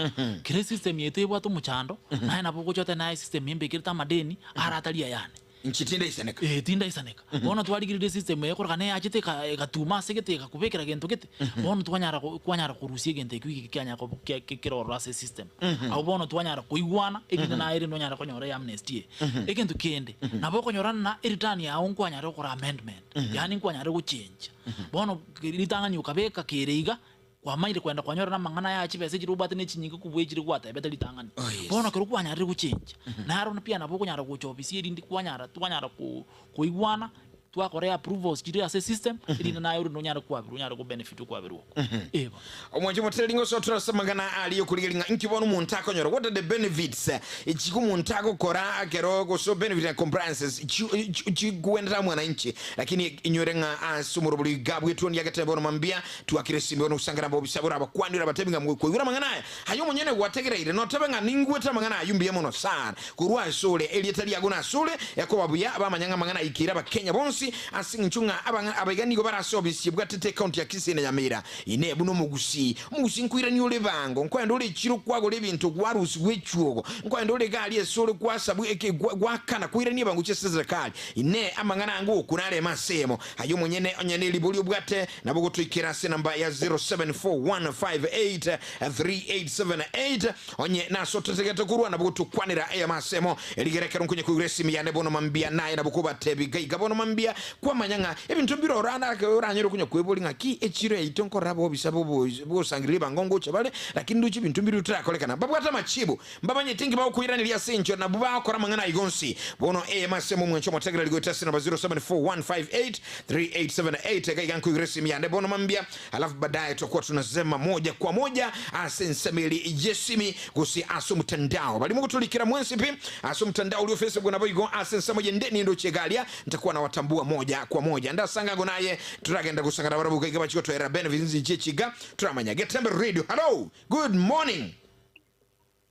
Kera esystem yaito ebwate omochando, naye nabo ogocha otebe naye esystem embekerete amadeni ara atari ayane. Inche tindaisaneka. Ee, tindaisaneka. Bono twarigereria esystem eye korokana eyachete eka egatuma ase gete ekakobekera gento gete, bono twanyara go kwanyara korusia egento ekio geke kianyara koba kia ki kere ororo ase esystem. Abwo bono twanyara koigwana, erinde naye rende onyare konyora eamnesty eye. Egento kende, nabo okonyora ng'a ereturn yago nkwanyare gokora amendment, yaani nkwanyare gochenja. Bono ritang'ani okabeka kere iga, Kwamaire kwenda kwanyora namang'ana aya chibesa echire obwate nechinyinge kobua echire gwatebete ritang'ani. Oh, yes. Bono ekero kwanyarire gochencha, naro pia nabo okonyara gocha ofisi erinde kwanyara twanyara ko koigwana. Twakora approvals chiria ase system, erinde naye orende onyare kwabirwa, onyare go benefit okwabirwa oko. Ee bono. Omwancho motereri ng'a osotora ase amang'ana aria okorigereria ng'a inki bono omonto akonyora, what are the benefits chiko omonto agokora ekero gose benefit and compliances chigwenera mwananchi. Lakini inyore ng'a ase omorobori iga bw'etuoni ya Getembe bono mambia twakire esimbe bono gosangera abobisa bore abakwani ore abatebi ng'a mwaigure amang'ana aya. Aye omonyene gwategereire, notebe ng'a ningwete amang'ana ayio mbuya mono sana korwa asore, erieta riago nasore, ekoba buya bamanya ng'a amang'ana aikeire Abakenya bonsi, ase engencho ng'a abaiga nigo bare ase obisi ebwatete ecounty ya Kisii na Nyamira. Inee! Buna omogusii, omogusii nkoirania ore bango, nkoenda ore echiro kwagora ebinto gwarusigwa echuogo, nkoenda ore egari ase ore gwasabwa eke gwakana koirania ebango chia serekari. Inee! Amang'ana ango okwo nareme ase eyemo? Aye omonyene onye neribori obwate, nabo gotoikera ase enamba ya 0741583878. Onye nase otetegete korwa, nabo gotokwanera eyemo ase emo. Erigere ekero nkonya koigura esimi yane bono mambia, naye nabo kobatebi iga iga bono mambia, kwamanya ng'a ebinto mbire oranyore konya kweboria ng'a ki echiro yaito nkorora abobisa b'ogosangereria ebango ngocha bare, lakini ndoche ebinto mbire bitarakorekana. Mbabwate amachibu. Mbamanyete inki bagokoiraneria ase enchera, nabwo bagokora amang'ana ayio onsi. Bono eyemo ase omomwancho omotegereri goeta ase namba 0741583878 iga iga nkoigure esimi yane bono mambia, alafu baadaye tutakuwa tunasema moja kwa moja ase ensemo eri y'esimi gose ase omotandao. Baria mogotorikera mwensi pi ase omotandao oria o Facebook naboigo ase ensemo yende nindoche iga aria ntakuwa nawatambua moja kwa moja. Ndasanga ango naye toragenda gosangana barabwo iga iga bachie gotoerera benefits inche chiga toramanya. Getembe Radio, hello, good morning.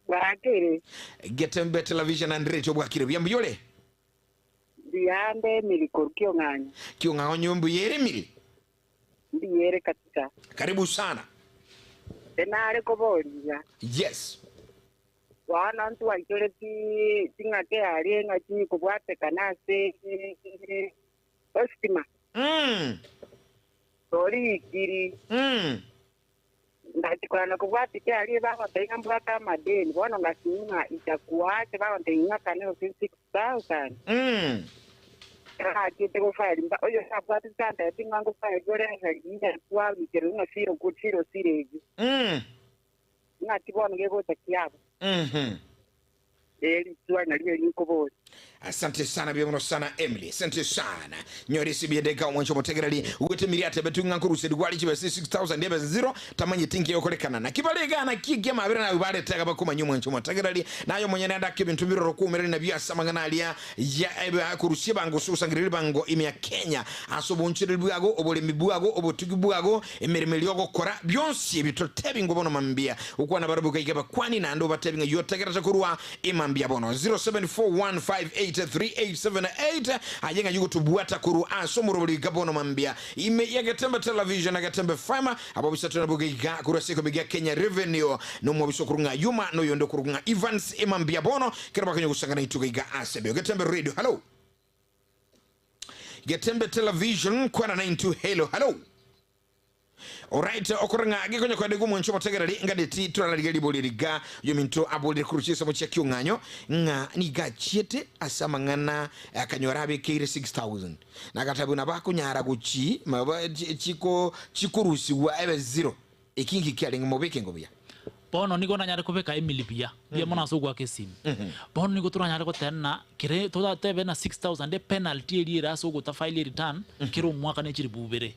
Bwakire. Getembe Television and Radio bwakire buya mbuya ore? Mbuya ande Emily korwa Kiong'anyo. Kiong'anyo mbuya ere Emily? Mbuya ere kabisa. Karibu sana. Nare koboria iga. Yes. Bono ntwaichore ching'aki aria ng'a chikobwatekana ase ositima. Torikiri. Ngachia kobwatia ekearia bagontebia ng'a mbwate amadeni, bono ngasinywa ng'a itakuache, bagontebia ng'akane gose 6,000. Ekero nachiete gofile mba oyo nabwatete antebetie ng'a ngofile ore ase twabikerwe ng'a zero good zero zero eyio. Ng'aki bono gegocha kiaba? Ee, rituko nario eri nkoboria. Asante sana buya mono sana Emily. Asante sana. Nyora esibi edeka omwancho omotegereri ogwete emiri atebetwe ng'a nkoruseria gware chibesa 6000 ebesa zero tamanyeti nki egokorekana. Naki bare igaa naki eki amabera naye baretega bakomanya omwancho omotegereri naye omonyene ande ake ebinto biroro kwaumerani nabio ase amang'ana aria ya korusia ebango gose gosangereria ribango ime ya Kenya ase oboonchoreri bwago oboremi bwago obotugi bwago Emeremo eria ogokora, bionsi ebi totebi ngwo bono mambia. Gokwana barabwo iga iga bakwani, naende obatebi ng'a yotegerete korwa imambia bono. 0741583878 Aye ng'ai ogotobwata korwa ase omorobori iga bono mambia. Ime ya Getembe Television na Getembe FM, abobisa tore nabwo iga iga korwa ase ekeombe gia Kenya Revenue, na omobisa okorokwa ng'a Yuma na oyonde okorokwa ng'a Evans imambia bono, kero bakonya gosangana intwe iga iga ase ebeo. Getembe Radio, hello. Getembe Television kwana naintwe hello hello. Alright, okora ng'a gekonya kwenda igwa omwancho omotegereri nganeti torararigia ribori eri iga oyominto aborire korwa chinsemo chia kiong'anyo ng'a nigo achiete ase amang'ana akanyora abekeire 6000 na agatabwa nabo akonyara gochi maba chiko chikorusigwa ebe zero Eki inki kiarenge mobeke ingo buya? Bono nigo nanyare kobeka emili buya buya mono ase ogoaka esimi. Bono nigo toranyare goteba kere toratebe na 6000 epenalty eria ere ase ogotafile ereturn kera omwaka ne chilifu ibere.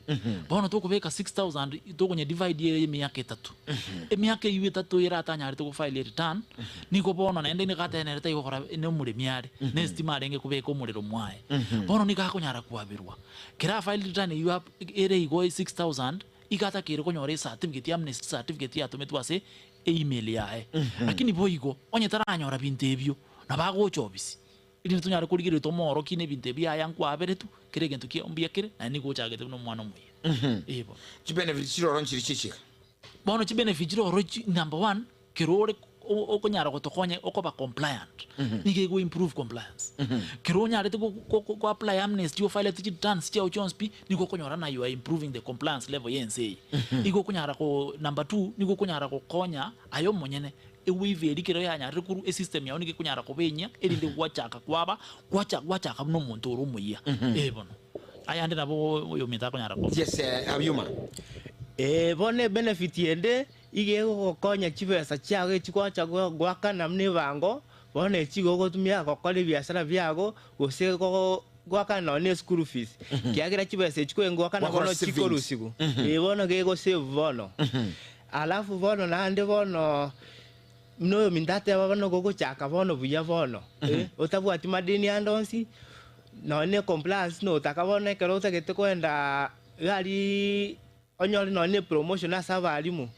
Bono tokobeka 6000 tokonya divide ere emiaka etato. Emiaka eywo etato ere atanyarete gofile ereturn, nigo bono naende nigo ateba nere taigokora ne omoremi are, ne estima arenge kobeka omorero mwaye. Bono nigo akonyara kwaberwa. Kera afile return eywo ere igo 6000. Iga atakeire konyora ecertificate ya amnesty certificate yatometwe ase email yaye. Lakini boigo onye taranyora binto ebio nabo agocha obisi erinde tonyare korigereria tomoorokie na ebinto ebi yaya nkwaberetwe kera egento kia mbuya kere naende nigo ochagete buna omwana omuya. Ee bono. Chibenefits chire ororo nchiri chichika. Bono chibenefits chire ororo chi number one, Kero ore okonyara gotokonya okoba compliant, nigo ego improve compliance. Kero onyarete go apply amnesty o filete chi returns chiao chionsi pi, nigo okonyora na you are improving the compliance level ye ense eye. Igo okonyara ko number two, nigo okonyara gokonya aye omonyene ewaiver eria kero yanyarire korwa esystem yao nigo ekonyara koba enyia erinde gwachaka kwaba gwacha gwachaka buna omonto ore omoyia. Ee bono. Ayande nabo oyominto akonyara koba. Yes, Abiuma. Ee, bono ebenefit ende Iga egogokonya chibesa chiago echi gwacha goakana buna ebango, bono echi igo ogotumia gokora ebiasara biago, gose. Goakana nonya ne school fees, kiagera chibesa echi kwengoakana Gwakora bono savings. chikorusigwa, eh bono gegosave bono. Alafu bono naende bono, buna oyominto ateba bono gogochaka bono buya bono, eh, otabwati madeni ande onsi, nonya ne compliance notaka bono ekero otagete koenda gari Onyore nonya ne promotion ase abalimu,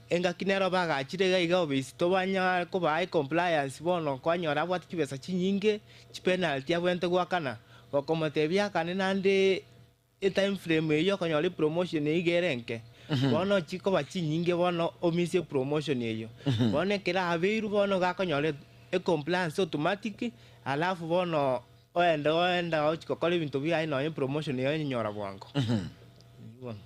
engaki nero bagachire iga iga obisi tobanyare kobaa ecompliance bono kwanyora abwate chibesa chinyinge, chipenalty abwenerete goakana, gokomotebia akane naende etime frame eyio okonyora epromotion eyio iga ere enke, bono chikoba chinyinge bono omisie epromotion eyio. Bono ekero abeirwe bono iga akonyora ecompliance automatic, alafu bono Oende oende agochia gokora ebinto biaye nonya epromotion eyo oyenyora bwango. Bono.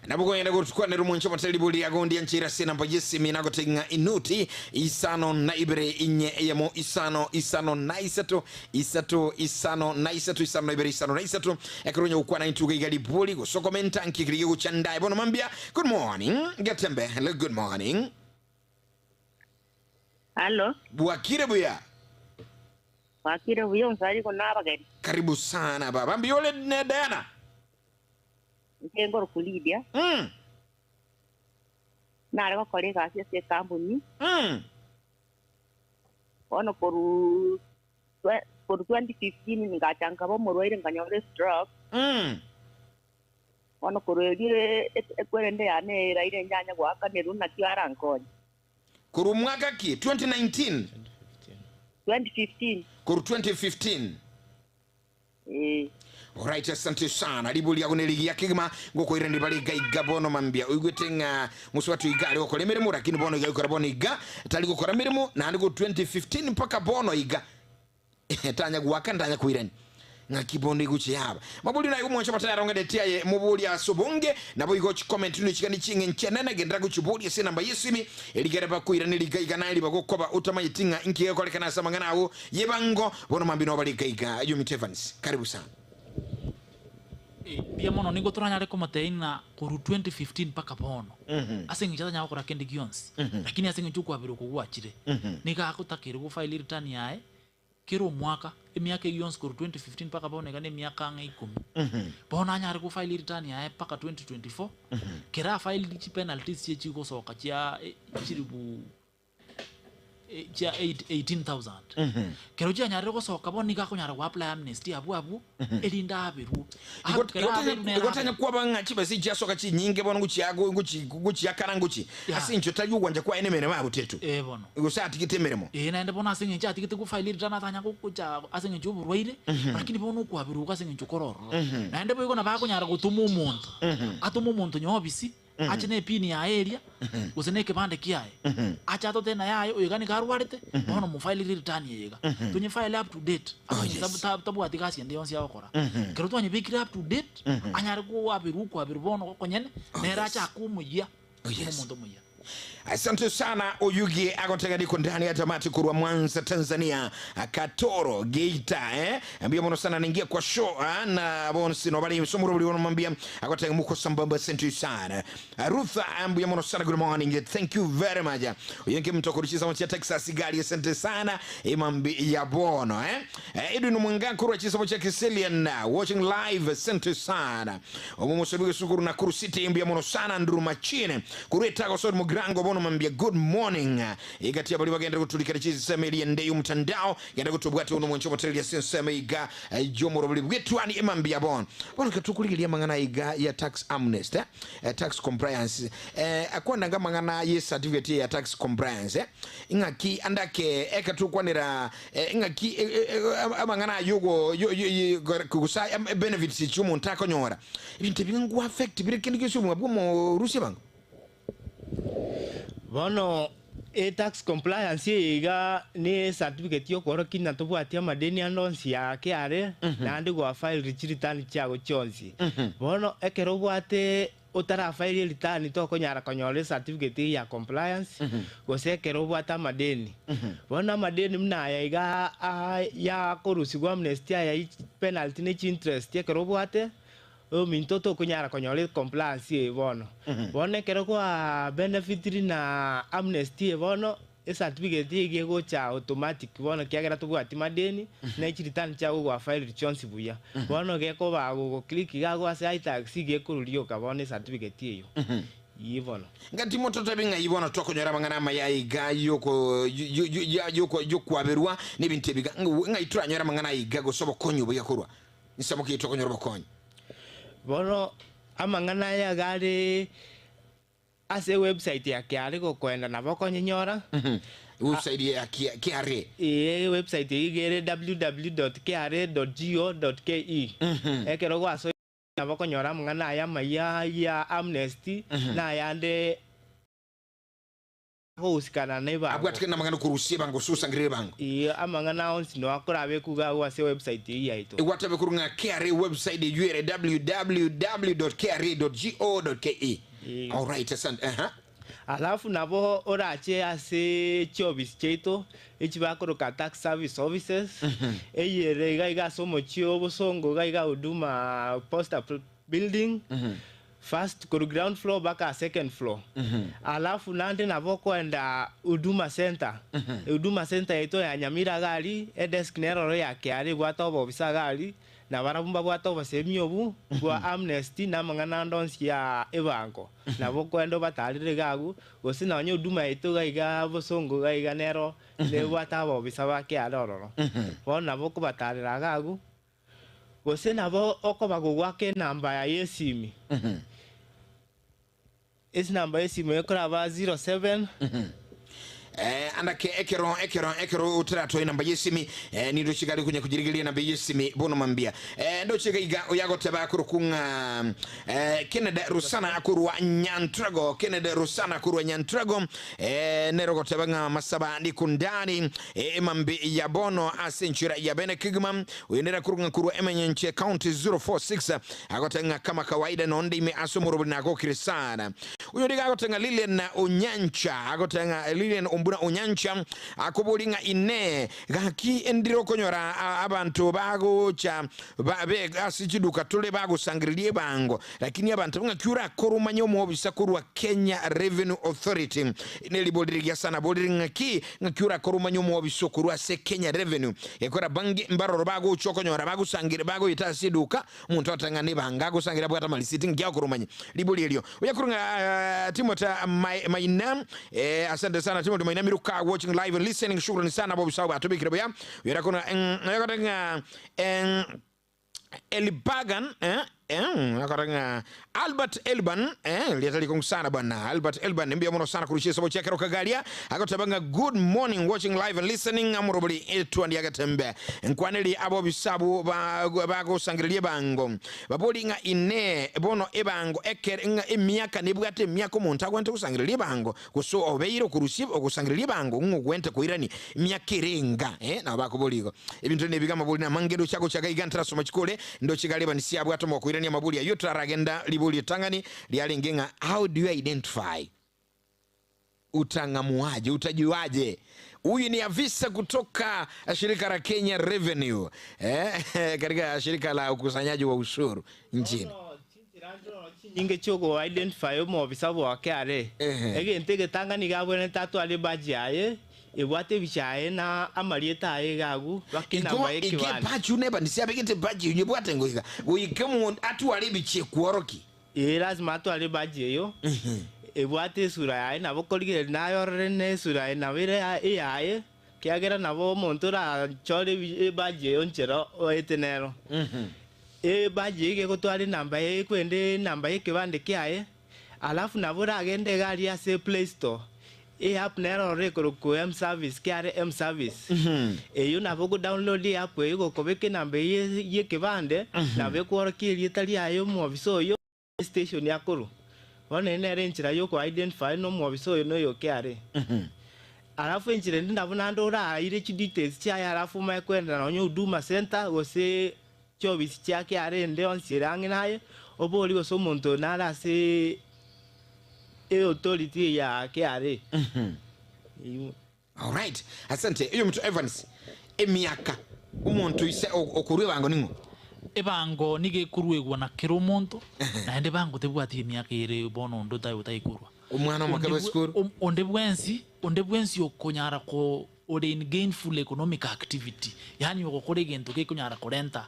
Nabo kogenda gotukwanera omonche omotari ribori agondia nchera ase enamba y'esimi nagotebia ng'a inuti isano na ibere inye eyemo isano isano na isato isato isano na isato isano na ibere isano na isato ekero onye gokwana intwe iga iga ribori gose okomenta nki keria gegocha ndaye bono mambia good morning getembe hello good morning Hallo, bwakire buya Bwakire buya omosani ko nabageni. Karibu sana baba. Mbuya ore ne Diana? Inche nkorokwa Lydia. Nare gokora egasi ase ekampuni. Bono korwa korwa 2015 ngacha nkaba omorwaire nkanyora estroke. Bono korwa erio ekwerende yane eraire nyanya goakanerwa naki arankonye. Korwa mwaka ki? 2019? 2015. Korwa 2015. Ee. Alright, asante sana. Ribu riago ne rigiya kegima ngokoirani bare iga iga bono mambia. Oigwete ng'a mosubati iga are gokora emeremo lakini bono iga gokora bono iga tari gokora meremo naende go 2015 mpaka bono iga. Tanya goaka ntanya koirani. Ng'aki bono egochia yaba. Mabori naye omwancho batararongeretie aye mobori ase obonge, naboigo chikomenti ne chigani chi'eng'encho enene genderera gochiboria ase enamba y'esimi, erigere bakoiraneria iga iga naye riba gokoba otamanyeti ng'a inki gekorekana ase amang'ana ao y'ebango, bono mambia noo bare iga iga. Yomito Evans, karibu sana. Mbuya mono nigo toranyare komotebia ng'a korwa 2015 mpaka bono, ase eng'encho atanyare gokora kende gionsi, lakini ase eng'encho okwabera okwo gwachire, nigo agotakeire go file return yaye Kera omwaka, emiaka eyio yonsi korwa 2015 mpaka bono iga nemiaka ang'e ikomi. Bono anyare go file return yaye mpaka 2024, kera afile chi penalties chiaye chigosoka chia chilifu chia 18,000. Kero chianyarire gosoka bono nigo akonyara go apply amnesty abwo abwo, erinde aberwe. Igo igo tanya kwaba ng'a chibesa echi chiasoka chinyinge bono ngochia ngochi ngochiakana ngochi ase engencho tari ogwancha kwaye nemeremo agotetwe. Ee bono. Gose atigete emeremo. Ee naende bono ase eng'encho atigete gofile return atanya gocha ase eng'encho y'oborwaire, lakini bono okwaberwa oko ase eng'encho kore ororo. Naende boigo nabo akonyara gotoma omonto, atome omonto nyobisi, Ache ne epini yaye eria, gose ne ekebande kiaye, ache atote na yaye, oyo iga nigo arwarete, bono mofailire return eye iga. Tonyefaile up to date, Oh, ase yes. eng'encho tabwati gasi ende yonsi agokora. Ekero twanyebekire up to date, anyare koaberwa okwaberwa bono okonyene, Oh, nere yes. ache ake omoyia, Oh, buna yes. omonto omoyia. Asante sana Oyugi agotega niko ndani ya tamati kurwa Mwanza Tanzania Katoro Geita eh mbuya mono sana ningia kwa show ah, na bonsi no bali somuro buli ono mambia agotega muko sambamba asante sana Rutha mbuya mono sana good morning thank you very much uyenke mtoko chisomo cha Texas gari asante sana imambi ya bono eh Eh, Edwin Mwanga kurwa chisomo cha Kisilian watching live asante sana omumosobi sukuru Nakuru City mbuya mono sana Andrew Machine kureta gosori mugrango bono mambia good morning igati abali bagenda guturikira chiseme eri ende y'omutandao genda gutubwate uno mwencho motereria senseme iga jomoro buli bwetwani emambia bono bono ketukurigeria mang'ana iga ya tax amnesty eh? Eh, tax compliance eh, akwanda nga mang'ana ye certificate ya tax compliance eh? Ing'aki andake eketukwanera eh, ing'aki eh, eh, amang'ana ayogo gusa benefits echi omonto akonyora ebinto ebi ngu affect bire kende gionsi obogima bwa omorusia bango. Bono e-tax compliance eye iga ne certificate yokoorokia ng'a tobwati amadeni ande onsi ya KRA naende gwa filed chireturn chiago chionsi. Bono ekero obwate otarafaili ereturn tokonyara konyora ecertificate eye ya compliance gose ekero obwate amadeni. Bono amadeni buna aya iga yakorusigwa amnesty aya ye chipenalty ne chiinterest ekero obwate, Ominto tokonyara konyora ecompliance eye bono. Bono ekero kwa benefitiri na amnesty eye bono, Ecertificate eyio egocha automatic bono ekiagera tobwati madeni, ne chireturn chiago gwafailire chionsi buya. Bono gekoba gogo click iga agwo ase itax iga ekorwa rioka bono ecertificate eyio. Iyii bono. Ngati mototebi ng'ai bono tokonyora amang'ana amaya aiga y'oko y'oko y'okwaberwa nebinto ebi iga, ng'ai toranyore amang'ana aiga gose obokonyi obo iga korwa? Nsemo ki tokonyora obokonyi? Bono amang'ana aya iga are ase ewebsite ya KRA gokoenda nabo okonyenyora. Ewebsite ya KRA. Ee, ewebsite eyio iga ere www.kra.go.ke. Ekero gwasoire nabo okonyora amang'ana aya amayia ya amnesty na ayande agohusikana na ebango. Abwatikane namang'ana okorusia ebango gose gosangereria ebango. Ee, amang'ana onsi noa akorabe iga agwo ase ewebsite eyio yaito. Egwatabe korwa ng'a KRA website eyio ere www.kra.go.ke. Ee. Alright, asante. Aha. Alafu nabo orache ase chiofisi chiaito echi bakoroka tax service offices, eyio ere iga iga ase omochie o Bosongo iga iga Huduma Posta building, first korwa ground floor mpaka second floor. Alafu naende nabo okoenda Huduma Centre, Huduma Centre yaito ya Nyamira iga aria, edesk nero ororo ya KRA ebwate obofisa iga aria, Na barabwo mbabwate obosemia obwo bwa amnesty na amang'ana ande onsi ya ebango, nabo okoenda obatarere iga agwo, gose nonya huduma yaito iga iga bosongo iga iga nero nebwate abobisa bake are ororo. Bono nabo okobatarera iga agwo, gose nabo okoba gogoaka enamba yaye y'esimi. Enamba y'esimo ekoraba 07. Eh, andake ekero ekero ekero otaratoa enamba y'esimi eh, nindoche gari konya kojirigeria enamba y'esimi bono mambia eh, ndoche iga iga oyagoteba akorokwa ng'a eh, Kennedy Rusana akorwa Nyantrago Kennedy Rusana akorwa Nyantrago eh, nere ogoteba ng'a masaba ndikundani eh, emambi ya bono ase enchera ya bene kegima oyo nere akorwa ng'a korwa emenyenche county 046 Agoteba ng'a kama kawaida nonde ime ase omorobori nagokire sana. Oyo nigo agoteba ng'a Lilian Onyancha, agoteba ng'a Lilian Ombuna Onyancha akoboria ng'a Inee, gaki ndire okonyora abanto bagocha babe ase chiduka tore bagosangereria ebango, lakini abanto ng'aki orakore omanye omobisa korwa Kenya Revenue Authority? Neribori rigiya sana borire ng'aki ng'aki orakore omanye omobisa okorwa ase Kenya Revenue? Gekora bange mbaroro bagocha okonyora bagosangere bagoeta ase eduka Omonto atang'ane ebanga agosangereria abwate amarisiti ng'aki agokora omanye ribori erio. Oya korwa ng'a Timothy Maina eh, asante sana Timothy Maina Miruka watching live and listening shukrani sana bobisawo batobekire buya. Oya korwa ng'a oya ng'a Elibagan eh, eh, akora ng'a Albert Elban eh, rieta rikongu sana bwana Albert Elban mbuya mono sana korusia esabo chia kero kagaria agoteba ng'a good morning watching live and listening amorobori etwandi agetembe Nkwanerie abobisa abwo bagosangereria ebango, baborie ng'a Inee, bono ebango ekere ng'a emiaka nebwate emiaka omonto agwenerete gosangereria ebango, gose obeire okorusia ogosangereria ebango ng'a ogwenerete koirania emiaka ere enga? Eh, nabo bakoboria igo. Ebinto nebiga amabori namange ndoche agochaka iga ntarasoma chikore, ndoche iga Lebani abwate omokoirania amabori ayio taragenda ribori ritang'ani riarenge ng'a how do you identify Utang'amuaje, utajuaje? Huyu ni afisa kutoka shirika la Kenya Revenue eh, katika shirika la ukusanyaji wa ushuru nchini. Bono chinchera nchiroro chinyinge chiogo identify omobisa bwa KRA. Ehe. Egento egetang'ani iga abwenerete atware ebadge yaye, ebwate ebicha yaye na amarieta aye iga agwo, baka Igo enamba ya eke ekebande. ebachi unebanisia abegete ebachi eyio ebwate ngoika goika omonto atware ebicha ekworoki. Ee, lasima atware ebaji eyio ebwate esura yaye, nabo korigereria nayorore nesura yaye nabo ere eyaye, ekiagera nabo omonto orachore ebaji eyo nchera oete nero. Ebaji eyio iga egotwara enamba yaye ekwende enamba y'ekebande kiaye, alafu nabo oragende iga aria ase play store, eapp nero ororo ekorokwa M-service kiare M-service, eyio nabo ogodownload eapp eyio gokobeka enamba eyio y'ekebande, nabo ekworokia erieta riaye omwofisa oyio, estation akorwa. Bono eye nere enchera ya oko identify na omwofisa oyo noyo KRA. Alafu enchera ende nabo naende oraire chidetails chiaye alafu omanye koenda nonye Huduma Centre gose chiofisi chia KRA ende onsi ere ang'e naye, oborie gose omonto oyo nare ase eauthority eye ya KRA. Eywo. Alright, asante. Oyominto Evans, emiaka omonto ise okorua ebango ning'o? Ebango nigo ekoruegwa na kera omonto, naende ebango tebwati emiaka ere bono onde otae otaikorua. Omwana omoke Onde bwe bwe- esukuru. om- onde bwensi, onde bwensi okonyara ko ore in gainful economic activity, yaani ogokora egento gekonyara korenta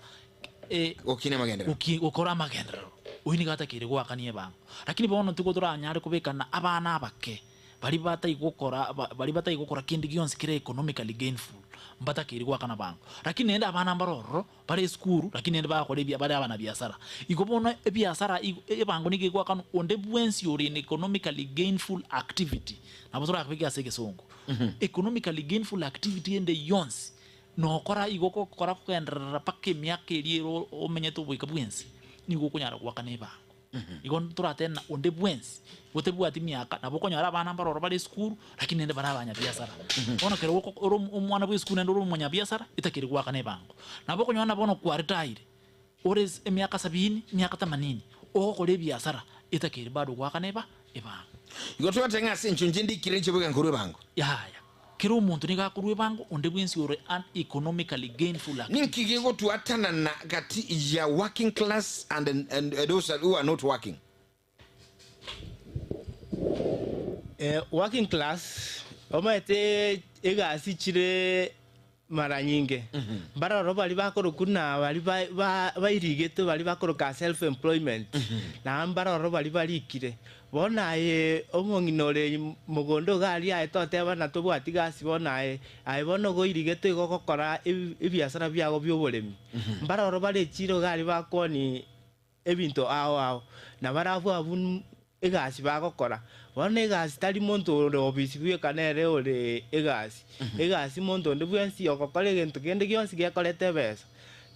e, Gokina amagenderero. goki gokora amagenderero, oyio nigo atakeire goakania ebango. Lakini bono tigo toranyare kobekana abana abake. Baria batai gokora baria batai gokora kende gionsi kere economically gainful mbatakeiri goakana bango. Lakini naende abana mbare ororo bare esukuru lakini naende bagakora ebia bare abanabiasara. Igo bono ebiasara igo ebango nigo egoakanwa onde bwensi ore in economically gainful activity nabo torakobeke ase egesongo. Economically gainful activity ende yonsi nokora igo gokora kogenderera mpaka emiaka eria ere omenyete oboika bwensi nigo okonyara goakana ebango. Igo toratene na onde bwensi otebwati miaka, nabo okonyora abana mbare oro bare esukuru, lakini naende bare abanyabiasara. Bono ekero oko ore omwana bwa esukuru naende ore omonyabiasara, etakeri goakana ebango. Nabo okonyora ng'a bono kwaretired, ore ase emiaka sabini, emiaka themanini, ogokora ebiasara, etakeri bado goakana eba ebango. Igo togoteba ng'a ase enchera inche ndikire inche boigo nkorwa ebango. Yaya. Kera omonto nigo akorwa ebango, onde bwensi ore an economically gainful Ninki activity. gegotwatanana gati ya working class and and those who are not working? Eh, working class omanyete egasi chire mara nyinge mbaroro baria bakorokwa na baria ba- ba- bairigetwe baria bakoroka self employment na mbaroro baria barikire Bono aye omong'ina ore mogondo iga aria aye toteba na tobwati gasi bono aye, aye bono ogoirigete igo ogokora ebiasara biago bi'oboremi. Mbaroro bare echiiro iga aria bakooni ebinto ao ao, na barabwo abwo egasi bagokora. Bono egasi tari monto ore obisi bweka nere ore egasi, egasi monto onde bwensi ogokora egento kende gionsi gekoreta ebesa.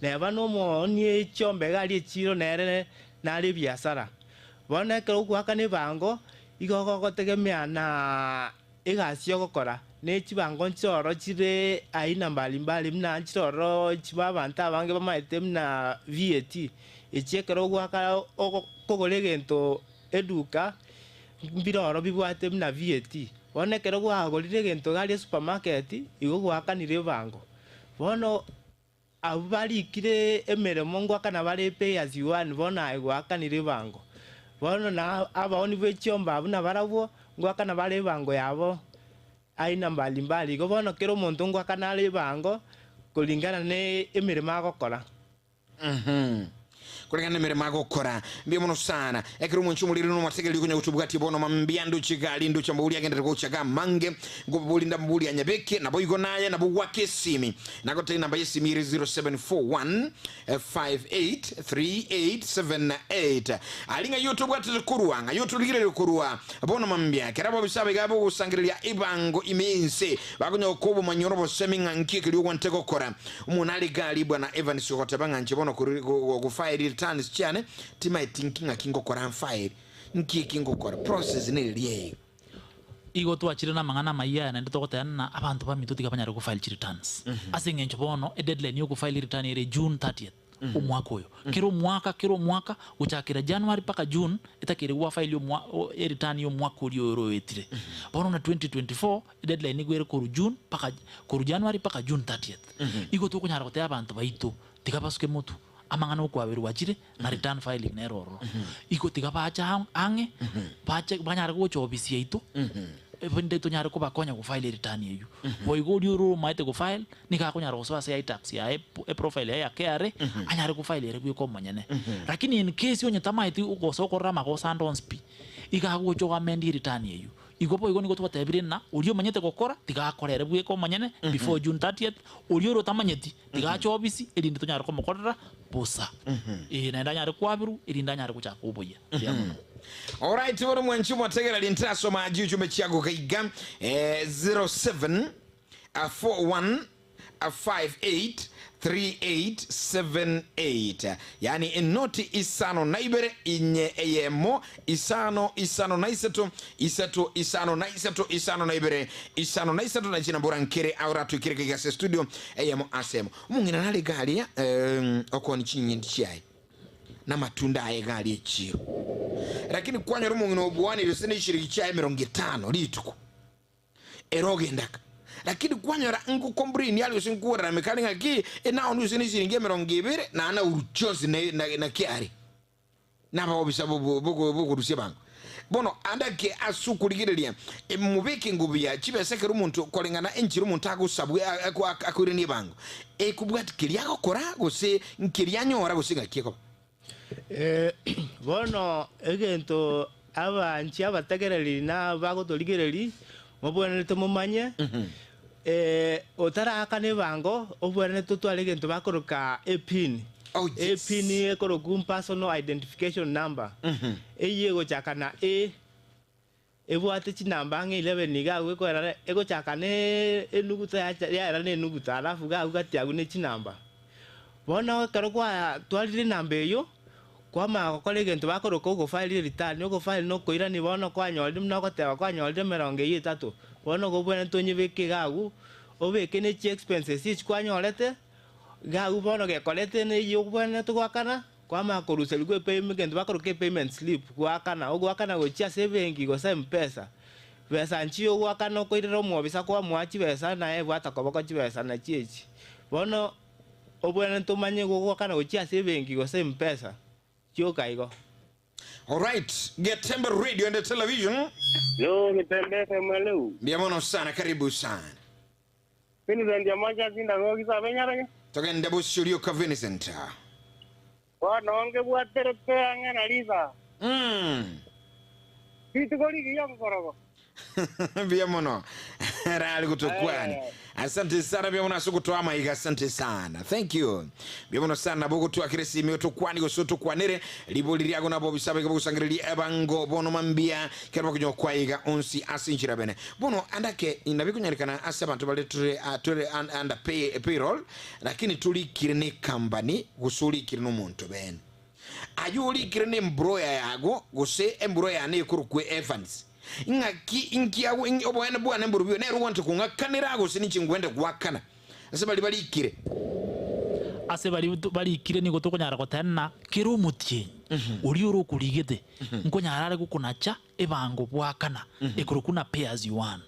Neba nomoonie chiombe iga aria echiiro nere nare ebiasara. Bono ekero ogoakana ebango, igo ogotegemea na egasi ogokora, ne chibango nchiroro chire aina mbali mbali buna nchiroro chibo abanto abange bamaete buna VAT, echi ekero ogoaka kogora egento eduka mbiroro bibwate buna VAT. Bono ekero gwagorire egento iga aria esupermarket, igo gwakanire ebango. Bono. Abwo barikire emeremo ngoakana bare pay as you earn, bono aye goakanire ebango. Bono na abaoni bwe chiombe abwo nabarabwo ngoakana bare ebango yabo aina mbali mbali. Igo bono kera omonto ngoakana are ebango kulingana ne emeremo agokora. Koreng'ana nemeremo agokora. Mbuya mono sana. Ekero omwanchi omoriri nomotegereri okonya gotobwatia bono mambia ndoche gari ndoche amabori agenderere gocha iga amange nkobabori ndamabori anyabeke naboigo naye nabo gwake esimi nagotebia enamba yesimi ere 0741 583878 aria ng'ai otobwatete korwa ng'ai otorigereire korwa bono mambia ekero ababisa aba iga bogosangereria ebango ime y'ense bakonya gokoa obomanyi ore obosemi ng'a nki ekeria ogwanete gokora Omwana are gari bwana Evans ogoteba ng'a inche bono gofile returns chiane timaeti nki ng'aki ngokora mfile nki eki ngokora process nereria eye. Igo twachire namang'ana amayia aya naende togoteba ng'a abanto baminto tiga banyare gofile chireturns ase eng'encho bono edeadline ya ogofile return ere June 30th omwaka oyo. Kera omwaka kera omwaka gochakera January mpaka June etakeire gwafile omwa ereturn ya omwaka oria ore oetire. Bono na 2024 Edeadline nigo ere korwa June mpaka korwa January mpaka June 30th. Igo tokonyara gotebia abanto baito tiga basuke motwe, amang'ana okwaberwa achire na return filing nere ororo. Igo tiga bache ang'e bache banyare gocha ofisi yaito ebinde tonyare kobakonya gofile ereturn eywo. Boigo oria ore omaete gofile nigo akonyara gosoa ase iTax yaye eprofile yaye ya KRA anyare gofile ere bweka omonyene. Lakini in case onye tamaeti gosoa okorora amagoso ande onsi pi, igo agocha oamend ereturn eywo. Igo boigo nigo twatebire ng'a oria omanyete gokora, tiga akore ere bweka omonyene before June 30th, oria ore otamanyeti, tiga ache ofisi, erinde tonyare komokorera bosa. Ee, naende anyare kwaberwa, erinde anyare gochaka oboyia. Mbuya mono. Alright, bono mwanchi omotegereri ntasoma chiuchumbe chiago gaiga eh, 07 41 583878 yaani enoti isano na ibere inye eyemo isano isano na isato isato isano na isato isano na ibere isano na isato na chinambora nkere aoratwikire kege ase studio eyemo ase emo omong'ina nare iga aria eh, okoni chinyindi chiaye namatunda aye iga aria echiro lakini kwanyora omong'ina obwanire ase ne chiaye emerongo etano rituko Ere ogendaka. Lakini kwanyora ngokomplaini are gose nkorarameka are ng'aki, enaoni gose nesiringi emerongo ebere, naye nauru chionsi na naki are. Nabaobisa bokorusia ebango. Bono ande ake ase okorigereria, mobeke engubu ya chibesa ekero omonto koreng'ana enchera omonto agosabwa akoirania ebango, ekobwati keria agokora gose nkeria anyora gose ng'aki ekoba. Bono egento abanchi abategereri na abagotorigereria mobwenerete momanye, otaraakana ebango obwenerete otware egento bakoroka epin. Oh, yes. Epin ekorokwa personal identification number, eyio egochaka na A, ebwate chinamba ang'e 11 iga agwo ekoera egochaka na enuguta yacha yaera na enuguta alafu iga agwo gati agwo ne chinamba. Bono ekero kwatwarire enamba eyio, kwamanya gokora egento bakoroka ogofile ereturn, ogofile na okoirania bono kwanyorire buna ogoteba kwanyorire emerongo eyio etato, bono igo obwenerete onyebeke iga agwo, obeke na chi expenses echi kwanyorete, iga agwo bono gekorete na eyio obwenerete goakana, kwamanya koruserigwa epayment egento bakoroka epayment slip goakana, ogoakana gochia ase ebenki gose mpesa, besa nchiyo ogoakana okoirera omwobisa kwamoa chibesa naye ebwata koboko chibesa nachi echi. Bono obwenerete omanye gogoakana gochia ase ebenki gose mpesa, chioka igo. Alright, Getembe Radio and Television. Yo, Getembe FM hello. Mbia mono sana, karibu sana. Vincent Omocha sindagogi sabe nyarage. Togende bosio ka Vincent. Bono ngebwaterete ang'e na Lisa. Rituko rigiya mokorogo. Mbia mono. Rali kutokwani. Asante sana mbia mono ase ogotoa amaiga asante sana. Thank you. Mbia mono sana bogotwakire simi otokwani gose otokwanere ribori riago nabo bisabe bogosangereria ebango bono mambia kero bakonyo kwaiga onsi ase enchera bene. Bono andake nabikonyarekana ase abanto bare tore tore under payroll lakini turikire ne company gose orikire nomonto bene. Aye orikire ne employer yago gose employer yane ekorokwa Evans. Ng'aki inki agwo oboene bwane mborobio nere ogwante kong'akanera gose ninche ngwende goakana ase bari barikire. Ase bari barikire nigo tokonyara gotena kera omotienyi oria ore okorigete nkonyara are gokonacha ebango bwakana ekorokwa na pay as you earn.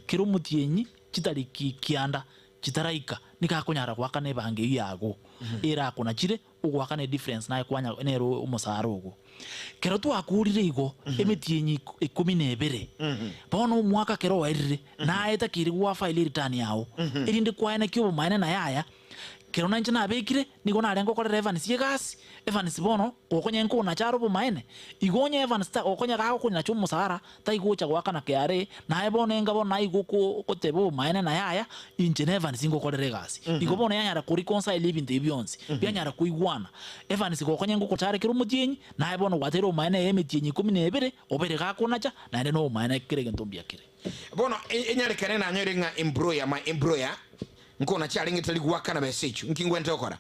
Kera omotienyi chitariki kianda chitaraika nigo akonyara goakana ebango eyio yago erakonachire ogoakana edifference naye kwanya nere omosara ogo. Kero twakurire igo emetienyi 12 bono omwaka kero oerire naye takiri gwafile ereturn yago erinde kwaenekia obomaene naye aya kero nainche nabekire nigo narenge gokorera Evans egasi Evans bono gokonya nkonacha are obomaene igo onye Evans ta gokonya gagokonyacha omosara taigocha goakana KRA naye bono enga bono naye igo okoteba obomaene naye aya inche na Evans ngokorera egasi igo bono yanyara koreconcile ebinto ebi bionsi bianyara koigwana Evans gokonya ngokochare kera omotienyi naye bono gwateire obomaene eye emetienyi 12 obere gakonacha naende na obomaene kera egento mbuya kere. Bono enyarekane nanyore ng'a employer my employer nkona chiarenge tari goakana besa echio nki ngwente gokora.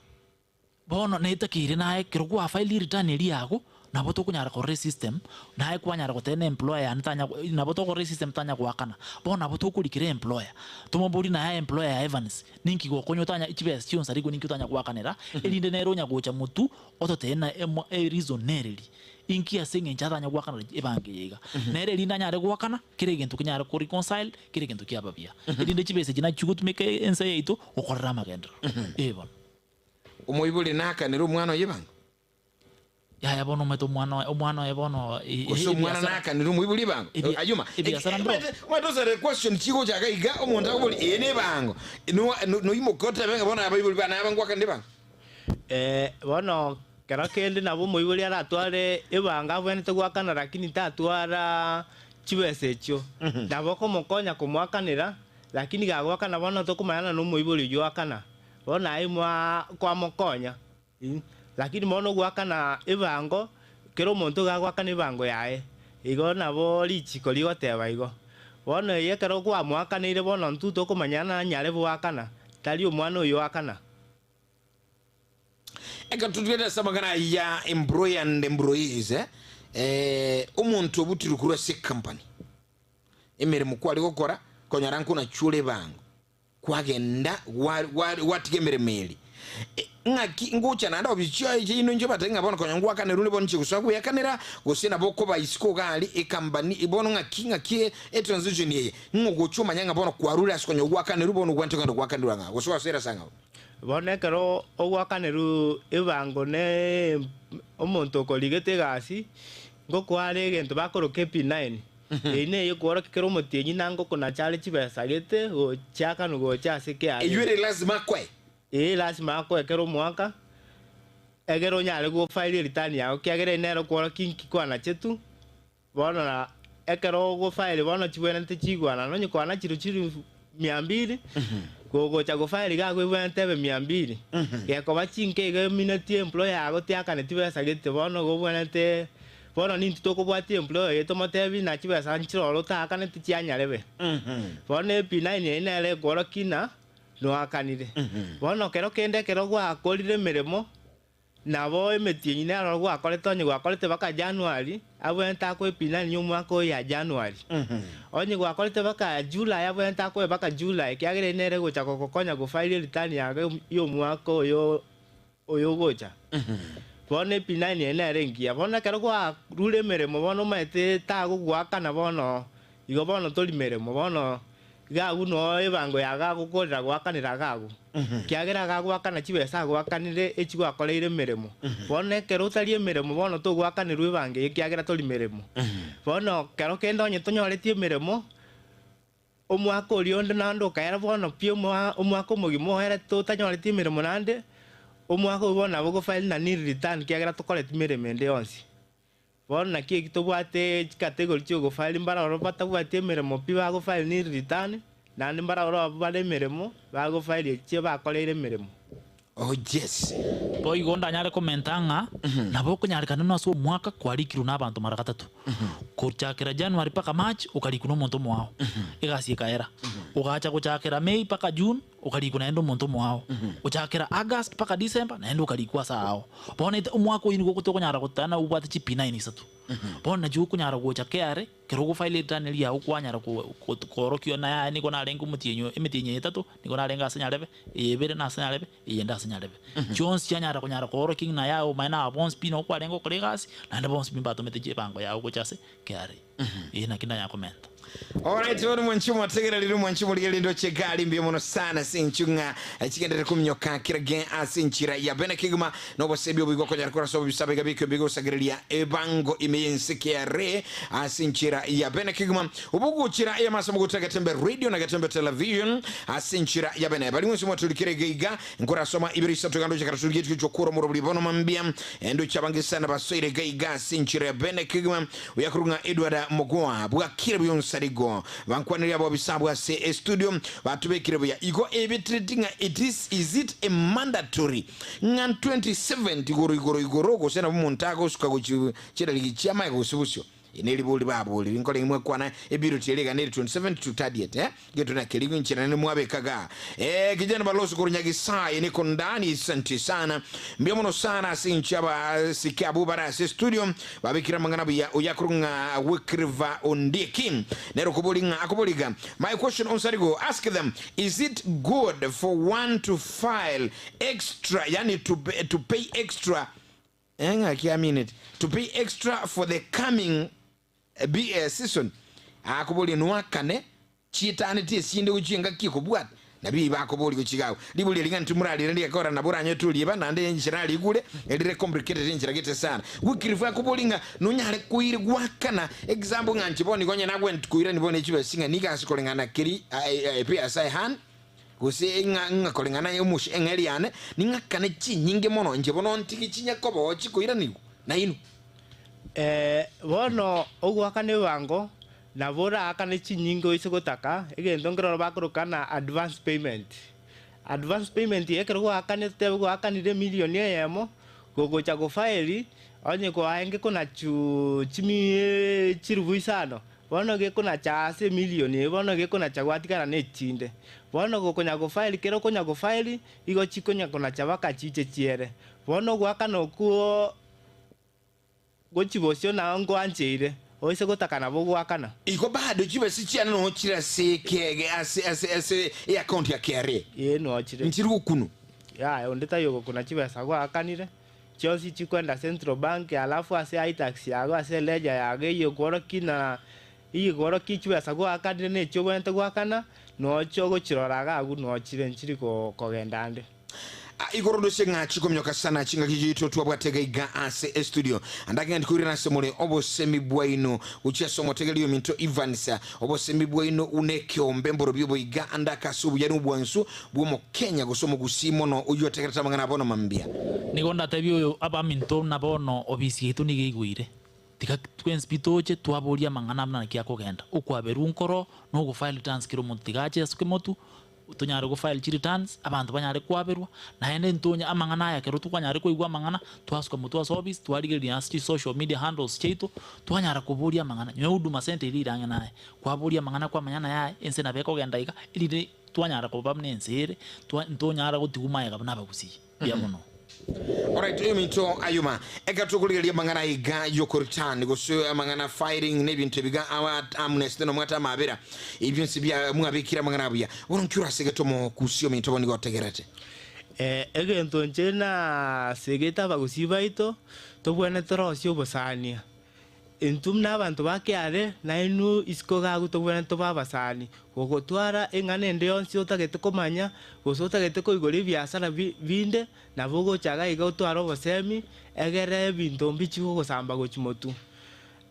Bono netakire naye kero gwafile return eria yago nabo tokonyara korora esystem naye kwanyara goteba na employer yane tanya nabo tokorora esystem tanya goakana bono nabo tokorikera employer tomobori naye employer ya Evans ninki gokonya otanya chibesa chionsi aria igo ninki otanya goakanera erinde nere onya gocha motwe ototebie na ereason nereri inki ase eng'encho atanya goakanera ebango eye iga nere erinde anyare goakana kera egento kenyare koreconcile kera egento kiaba buya erinde chibesa echi nachi chigotumeka ense yaito gokorera amagenderero eh bono. Omoibori naakanere omwana oye ebango. Yaya bono omanyete omwana omwana oye bono Gose omwana naakanere omoibori ebango. Ayuma. Ebiasara mbiro. Omanyete osere question chigochaka iga omonto akobori eye ne ebango. Noimoka otebe ng'a bono abaibori bane aba ngwakanire ebango. Bono kero kende nabo omoibori aratware ebango abwenerete goakana lakini tatwara chibesa echio. Nabo okomokonya komoakanera lakini gagoakana bono tokomanyana na omoibori oyio oakana. Bono naye mwa kwamokonya lakini bono ogoakana ebango kera omonto iga agoakana ebango yaye igo nabo richiko rigoteba igo. Bono eye ekero kwamoakaneire bono intwe tokomanyana anyare goakana tari omwana oyo oakana. Ekero totugete ase amang'ana aya employer and employees omonto obutirwe korwa ase ecompany emeremo kware gokora konyora nkonachuore ebango kwagenda gwatiga emeremo eria ng'aki ngocha naende ofisi chiaye chiaino inche batebie ng'a bono konya ngwakanerwe bono inche gosoa gweakanera gose nabo okoba isiko iga aria ecompany bono ng'aki ng'aki etransition eye ng'a ogocha omanye ng'a bono kwarure ase konya ogwakanerwe bono ogwente kogenda gwakanerwa ng'a gose gwasoera ase ang'ao. Bono ekero ogwakanerwa ebango ne omonto okorigete egasi, ngokoare egento bakoroka P9. Eyio neye ekworokia kera omotienyi nanga okonacha are chibesa gete gochiakanwa gocha ase KRA. Eyio ere lazima akoe. Ee, lasima akoe kera omwaka, egere onyare gofaili eritani yago, ekiagera eye nere okworokia inki kwanachetwe. Bono na ekero ogofaili bono chibwenerete chigwanana, onye kwanachirwe chilifu mia mbili, gogocha gofaili iga agwo ebwenerete ebe mia mbili. Gekoba chinke iga emineti employer yago tiakaneti besa gete, bono igo obwenerete bono nintwe tokobwatia employer oye tomotebi ng'a chibesa nchire oro otaakaneti chianyarebe. Bono P9 eye nere ekworokia ng'a noakanire. Bono kero kende ekero gwakorire emeremo, Nabo emetienyi nero gwakorete onye gwakorete baka Januari, abwenerete akoe P9 y'omwaka oyo ya Januari. Onye gwakorete baka July, abwenerete akoe baka July, ekiagera eye nere egocha gogokonya gofaili eritani yago y'omwaka oyo oyogocha. Bono P9 eye nere engiya. Bono ekero gwarure emeremo bono omanyete tagogoakana bono Igo bono tori meremo, bono iga agwo noo ebango yago agokorera goakanera iga agwo, ekiagera iga agoakana chibesa agoakanire echi gwakoreire emeremo. Bono ekero otari emeremo bono togoakanerwa ebango eye ekiagera tori meremo. Bono kero kende onye tonyoreti emeremo, omwaka oria onde naende okaera bono pi omoa omwaka omogima oerete otanyoreti emeremo naende, omwaka oyio bono nabo ogofaili na nil return ekiagera tokoreti meremo ende yonsi. Bono naki eki tobwate chikategori chi'ogofaili mbaroro batabwati emeremo pi bagofaili nil return, naende mbaroro abwo bare emeremo bagofaili echio bakoreire emeremo. Oh yes. Boigo ndanyare komenta ng'a nabo okonyarekana nonya ase omwaka kwarikirwe nabanto mara gatato. Kochakera January mpaka March okarikwa nomonto omoao, egasi ekaera. Ogacha gochakera May mpaka June Okarikwa naende omonto omoao, gochakera August mpaka December naende okarikwa ase aao. Bono ete omwaka oyio nigo tokonyara gotana obwate chi P9 isato. Bono nachio okonyara gocha KRA ekero ogofile ereturn eria yago kwanyara ko koorokia na yaya nigo narenge omotienyi oyo emetienyi eye etato nigo narenge ase nyarebe, eye ebere nase nyarebe, eyende ase nyarebe. Chionsi chianyara konyara koorokia ng'a yaya omanye naba bonsi pi nabo kwarenge gokora egasi, naende bonsi pi mbatomete chibango yago gocha ase KRA. Ee naki ndanyare komenta. Alright, bono mwanche mwategererire mwanche morigererie ndoche egari mbuya mono sana ase enchwe ng'a chigenderere kominyoka kera ge ase enchera ya bene kegima na obosebi obo igo okonyara korasa obobisa biga bikio bigosagereria ebango ime y'ense KRA ase enchera ya bene kegima obogochera eyamasa mogocha Getembe Radio na Getembe Television ase enchera ya bene bari mwensi mwaturikire iga iga Nkorasoma ibere isato iga ndoche kare torigetie gochia okora omorobori bono mambia ndoche abange sana basoire iga iga ase enchera ya bene kegima oyakorwa ng'a Edward Mogoa bwakire buya onsarigo bankwaneria abobisa abwo ase estudio batubekire buya igo ebetereti ng'a it is is it a mandatory ng'a 27 igoro igoro igoro gose nabo omonto agosuka gochi chirarigi chiamaega gose bosio Neribori baborire, Nkore ng'imwe kwana ebiroti eria igana eri 27 to 38 eh? Gento na keri inchera nene mwabekaga eh, kijana balozi korwa Nyagisae niko ndani asante sana mbuya mono sana ase inche abasike abwo bare ase studio babekire amang'ana buya oyo akorwa ng'a Wycliffe Ondieki nere okobori ng'a akoboriga my question onsarigo ask them is it good for one to file extra yani to, to pay extra Eh, ng'aki amineti to pay extra for the coming eh, season akoboria noakane chitaneti esinde gochia engaki ekobwata nabio iba akoboria gochia iga agwo ribori eri ng'a ntimorarire riakora nabo oranyore torieba naende enchera arigure erire complicated enchera gete sana Wycliffe akoboria ng'a nonyare koire goakana example ng'a inche bono igo onye nagwenereti koirani bono echibesa ng'a nigo ase koreng'ana keri I pay as I earn Gose ng'a ng'a koreng'ana omochie eng'eria yane ning'akane chinyinge mono, inche bono ntige chinyakoboo chikoiranigwa nainwe. Ee, bono ogoakana ebango nabo oraakane chinyinge oise gotaka, egento nkeroro bakoroka na advance payment. Advance payment eye ekero gwaakanete gwaakanire emilioni eyemo, gogocha gofaili, onye kwaenge konachuu chimi chilifu isano, Bono gekonacha ase emilioni eye, bono gekonacha gwatigara nechinde. Bono gokonya gofaili, kera okonya gofaili, igo chikonya konacha baka chiche chiere. Bono ogoakana okwo gochia bosio nao ngoancheire, oise gotaka nabo ogoakana. Igo bado chibesa chiane noo chire ase ekege ase ase ase eaccount ya KRA. Ee noo chire. Nchiri gokunwa. Yaya onde taiyo ogokuna chibesa gwaakanire. Chionsi chikwenda Central Bank alafu ase iTax yago ase eledger yago eyio ekworokia na eyio ekworokia chibesa gwaakanire na echio obwenerete goakana, noche ogochirora iga agwo nochire nchiri kogenda ande. Igoro ndose ng'a chikomioka sana chingaki chiaito twabwate gaiga ase estudio. Andake ng'a ndikoirana ase more obosemi bwaino gochia ase omotegereria ominto Evans. Obosemi bwaino buna ekeombe mborobio boiga andake ase obuya na obwansu bw'Omokenya gose Omogusii mono oyio otegerete amang'ana a bono mambia. Nigo ndatebie oyo abaminto buna bono obisi yaito nigo eigoire. Tiga twensi pi toche twaborie amang'ana buna naki akogenda. Okwaberwa nkoro na ogofile returns kera omonto tiga ache asuke motu Tonyare go file chi returns, abanto banyare kwaberwa, naende ntonya amang'ana aya ekero twanyare koigwa amang'ana, twasuka motwe ase office, twarigereria ase chi social media handles chiaito, twanyara koboria amang'ana. Nyowe huduma centre eria ere ang'e naye, kwaboria amang'ana kwamanya naye aye, ense nabo ekogenda iga, erinde twanyara koba buna ense ere, twa ntonyara gotigwa magega buna abagusii. Mbuya mono. Alright, oyominto Ayuma, ekero tokorigereria amang'ana aiga y'okoreturn gose amang'ana filing na ebinto ebiga awa amnesty na omwate amabera, ebi bionsi bia mwabekire amang'ana abuya, bono nki orasegete omokusi ominto bono nigo otegerete? Egento inche nasegete abagusii baito, tobwenerete torosie obosania. Intwe buna abanto ba kiare, nainwe isiko iga agwo tobwenerete tobe abasani, gogotwara eng'ana ende yonsi otagete komanya, gose otagete koigora ebiasara binde, nabo ogocha iga iga otware obosemi, egere ebinto mbichi gogosamba gochia motwe.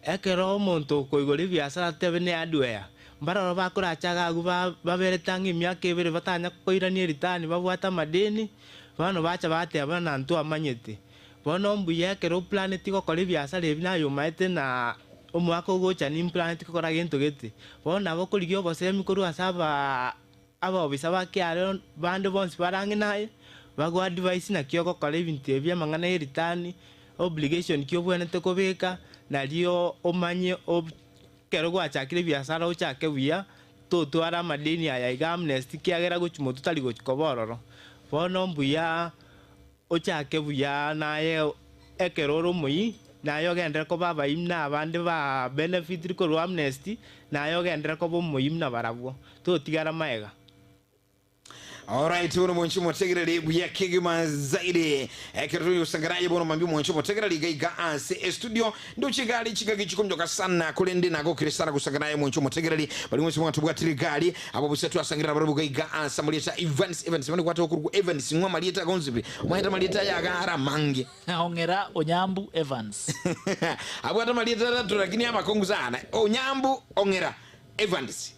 Ekero omonto okoigora ebiasara atebe ne hardware, mbaroro bakoracha iga agwo baberete ang'e emiaka ebere batanya koirania eritani babwate amadeni, bono bacha bateba buna ntwamanyete. Bono mbuya ekero oplaneti gokora ebiasara ebi naye omaete na omwaka ogocha nimplaneti gokora gento gete. Bono nabo okorigia obosemi korwa ase aba abaobisa ba kiare bande bonsi bare ang'e naye, bago advise naki ogokora ebinto ebi amang'ana ya eritani, obligation ki obwenerete kobeka, nario omanye ekero gwachakire ebiasara ochake buya, totwara amadeni aya iga amnesty kiagera gochia motwe tari gochia koba ororo. Bono mbuya. Ochake buya naye ekero ore omoyia, naye ogenderere koba abaim na abande ba benefitiri korwa amnesty, naye ogenderere koba omoyia buna barabwo, totigara magega. Alright, bono mwanche motegerere buya kegima zaidi. Ekero turi gosangana aye bono mambia mwanche motegerere iga iga ase estudio. Ndoche egari chingaki chikomnyoka sana korende nagokire sana gosangana aye mwanche omotegereri. Bari mwensi mwatobwatire egari abo bosa twasangerera barabwo iga iga ase amarieta Evans Evans bono gwateba okorokwa Evans ng'o amarieta agonsi pi omanyete amarieta aya iga are amange. Ong'era Onyambu Evans. Abwate amarieta atato lakini amakongu sana. Onyambu Ong'era Evans.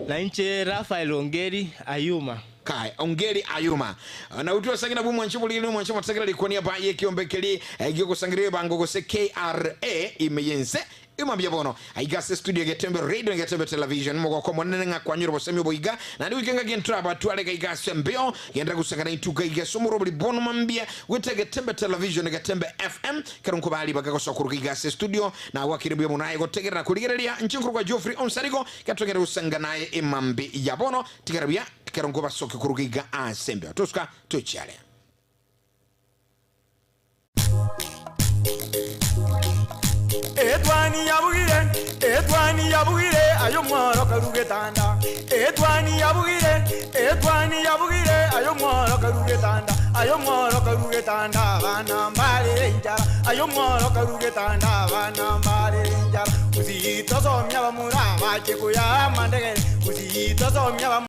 Na inche Rafael Ongeri Ayuma. Kae, Ongeri Ayuma. Nabwo twasange nabwo omwancho oboriri na omwancho omotegereri rikwania ba y'ekiombe keria gi'ogosangereria ebango gose KRA ime y'ense Ima mbuya bono aiga ase studio Getembe Radio na Getembe Television mogoko omonene ng'a kwanyora obosemi obo iga naende goika engaki ntoraba tware iga ase embeo genda gosangana intwe iga ase omorobori bono mambia goeta Getembe Television na Getembe FM Ekero nkobaa ribaga gosoa koruga iga ase estudio, nagwakire mbuya mono aye gotegerera na korigereria inche nkorokwa Geoffrey Onsarigo, ekero togende gosanga naye emambi ya bono, tigara buya ekero nkobasokia koruga iga ase embeo. Tosuka tochiare. Etwani yabugire, etwani yabugire, aye omworo karu getanda. Etwani yabugire, etwani yabugire, aye omworo karu getanda. Aye omworo karu getanda, abana mbarere enchara. Aye omworo karu getanda, abana mbarere enchara. Gusii tosomia abamura abache koyaa amandegere, gusii tosomia abamura.